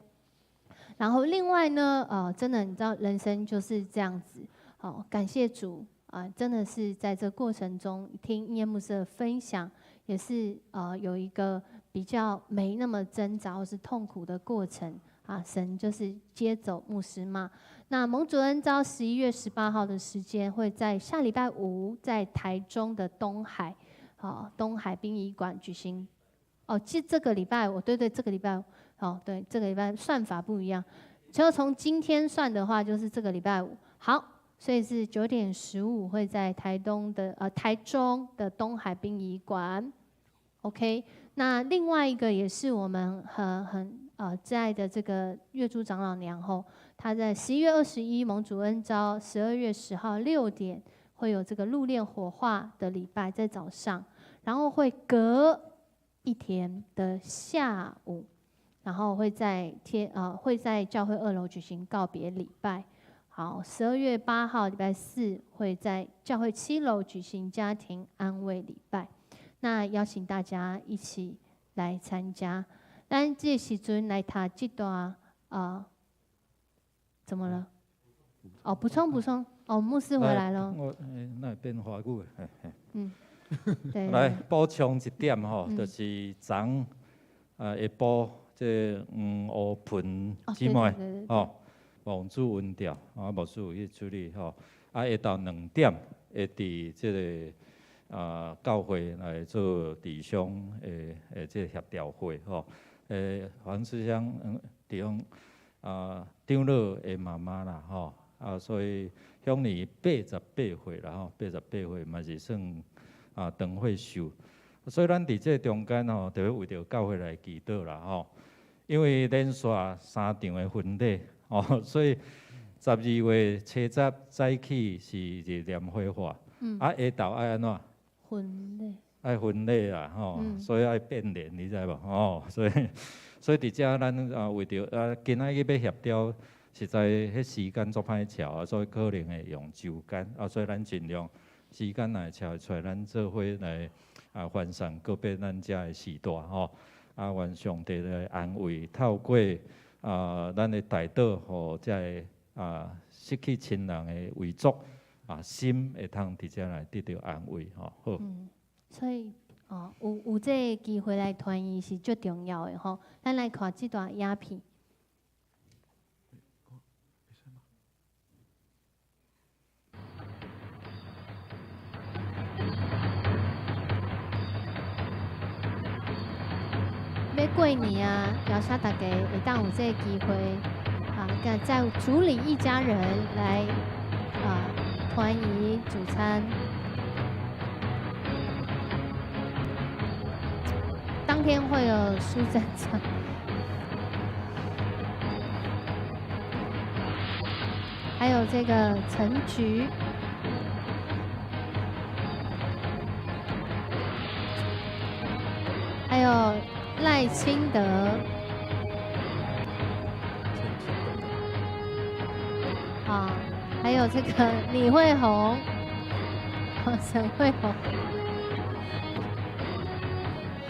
然後另外呢，真的，你知道人生就是這樣子，好，感謝主啊，真的是在這過程中聽葉牧師的分享，也是有一個比較沒那麼掙扎或是痛苦的過程啊，神就是接走牧師嘛。那蒙主恩召11月18號的時間會在下禮拜五在台中的東海，好，東海殯儀館舉行。哦，這這個禮拜我對對，這個禮拜。哦，對，這個禮拜算法不一樣，就從今天算的話，就是這個禮拜五。好，所以是9點15會在台中的東海殯儀館。OK，那另外一個也是我們很摯愛的這個月珠長老娘吼，她在11月21蒙主恩召，12月10號6點會有這個入殮火化的禮拜在早上，然後會隔一天的下午。然後會在天啊，會在教會2樓舉行告別禮拜。好，12月8號禮拜四會在教會7樓舉行家庭安慰禮拜。那邀請大家一起來參加。咱這時陣來讀這段啊，怎麼了？哦，補充補充。哦，牧師回來了。我那會變華語的。嗯，對。來補充一點吼，就是昨下晡。這黃烏盆姊妹吼，蒙主恩召，啊，牧師有去處理吼。啊，下晝2點會佇這個啊教會來做弟兄的這個協調會吼。黃思香弟兄啊長老的媽媽啦吼，啊，所以享年88歲啦吼，88歲嘛是算啊長歲壽。所以咱佇這中間吼，就欲為著教會來祈禱啦吼。因為連續三場的婚禮哦，所以12月七十早起是日蓮火化，啊下晝愛按怎？婚禮。愛婚禮啦吼，所以愛變臉，你知無？吼，所以佇遮咱啊為著啊今仔日欲協調，實在彼時間足歹喬啊，所以可能會用周間啊，所以咱盡量時間若會喬會出來，咱做伙來啊翻送告別咱遮的序大吼。啊，愿上帝来安慰，透过啊，咱的代祷，予遮个啊失去亲人的遗族啊，心会通伫遮来得著安慰吼。好。所以哦，有这个机会来团圆是足重要的吼。咱来看这段影片。欲过年啊，邀请大家会当有这个机会啊，在主里一家人来啊团圆聚餐。当天会有苏贞昌，还有这个陈菊，还有赖清德，啊，还有这个李慧红，沈慧虹。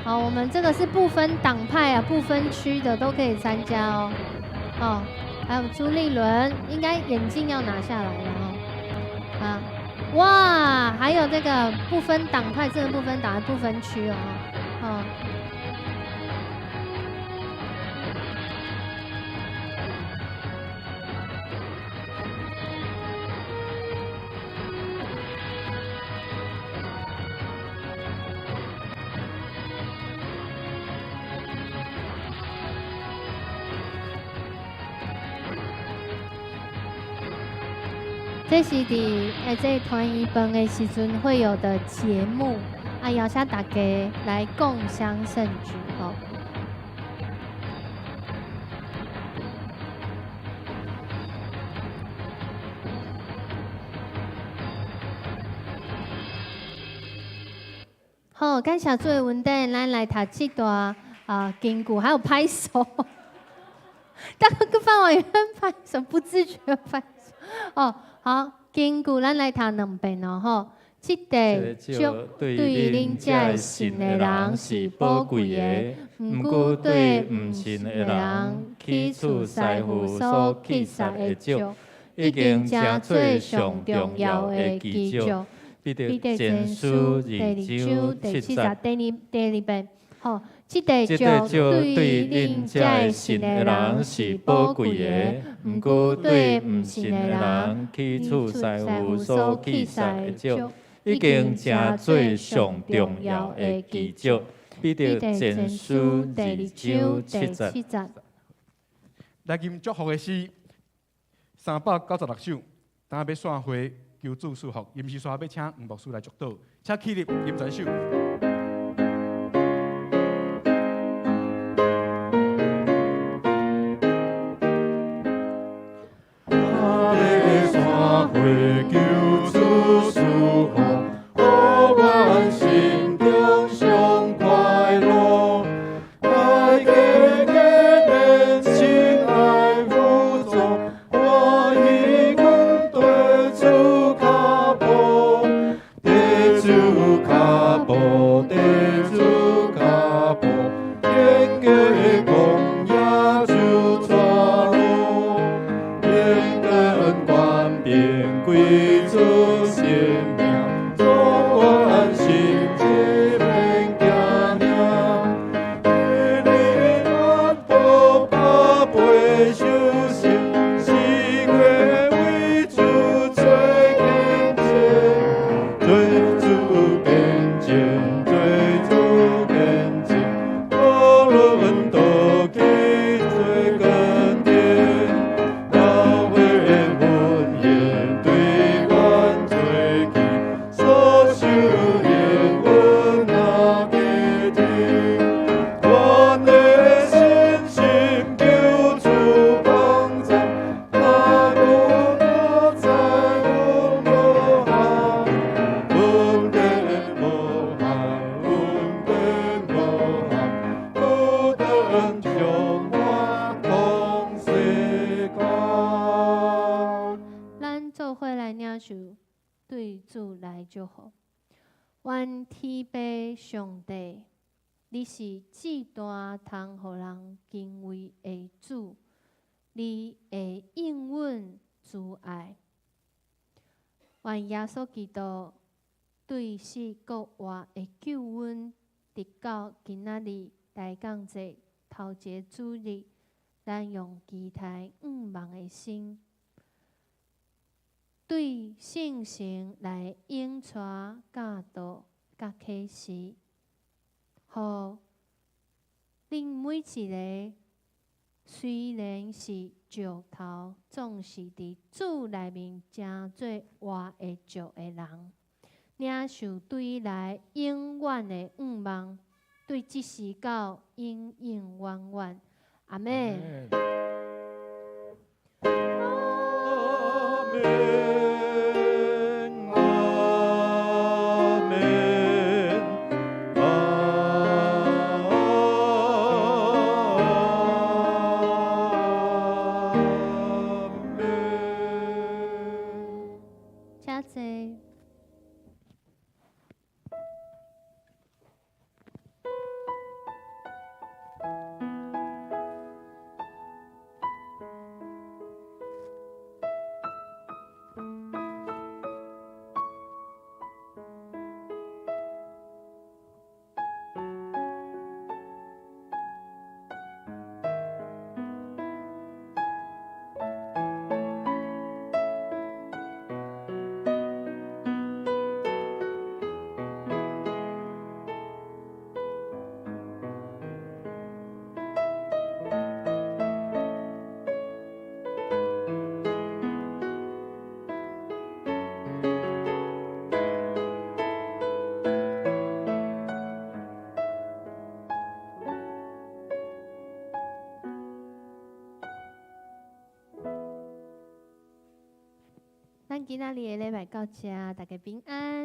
好，我们这个是不分党派啊、不分区的都可以参加哦。哦，还有朱立伦，应该眼镜要拿下来了哦。啊，哇，还有这个不分党派，真的不分党派、不分区哦。哦。这是伫这团圆饭的时阵会有的节目，啊，邀请大家来共襄盛举吼。好，感谢主的恩典，咱来读这段啊经句，还有拍手。当个范委员拍手，不自觉拍手哦。好，经句咱来读两遍哦，吼。这块石对恁这个信的人是宝贵的，毋过对毋信的人，起初师傅所弃杀的石，已经成做上重要的基石。彼得前书二章七节。第二遍，吼。这块石对恁这个信的人是宝贵的，毋过对毋信的人，起初师傅所弃杀的石，已经成做上重要的基石。彼得前书二章七节。来吟祝福的诗396首，等下欲散会求主赐福，临时煞欲请黄牧师来祝祷，请起立吟这首。对主来祝福，愿天父上帝你是至大通予人敬畏的主，你會應允慈愛。願耶穌基督對死復活的救恩，直到今仔日大降節頭一個主日，咱用期待向望的心，對聖神來引帶、教導、佮啟示，予恁每一个雖然是石頭，總是佇主內面成做活的石的人，領受對來永遠的向望，對這時到永永遠遠。阿們。阿們，阿們，阿們。請坐。咱今仔日的禮拜到這，大家平安。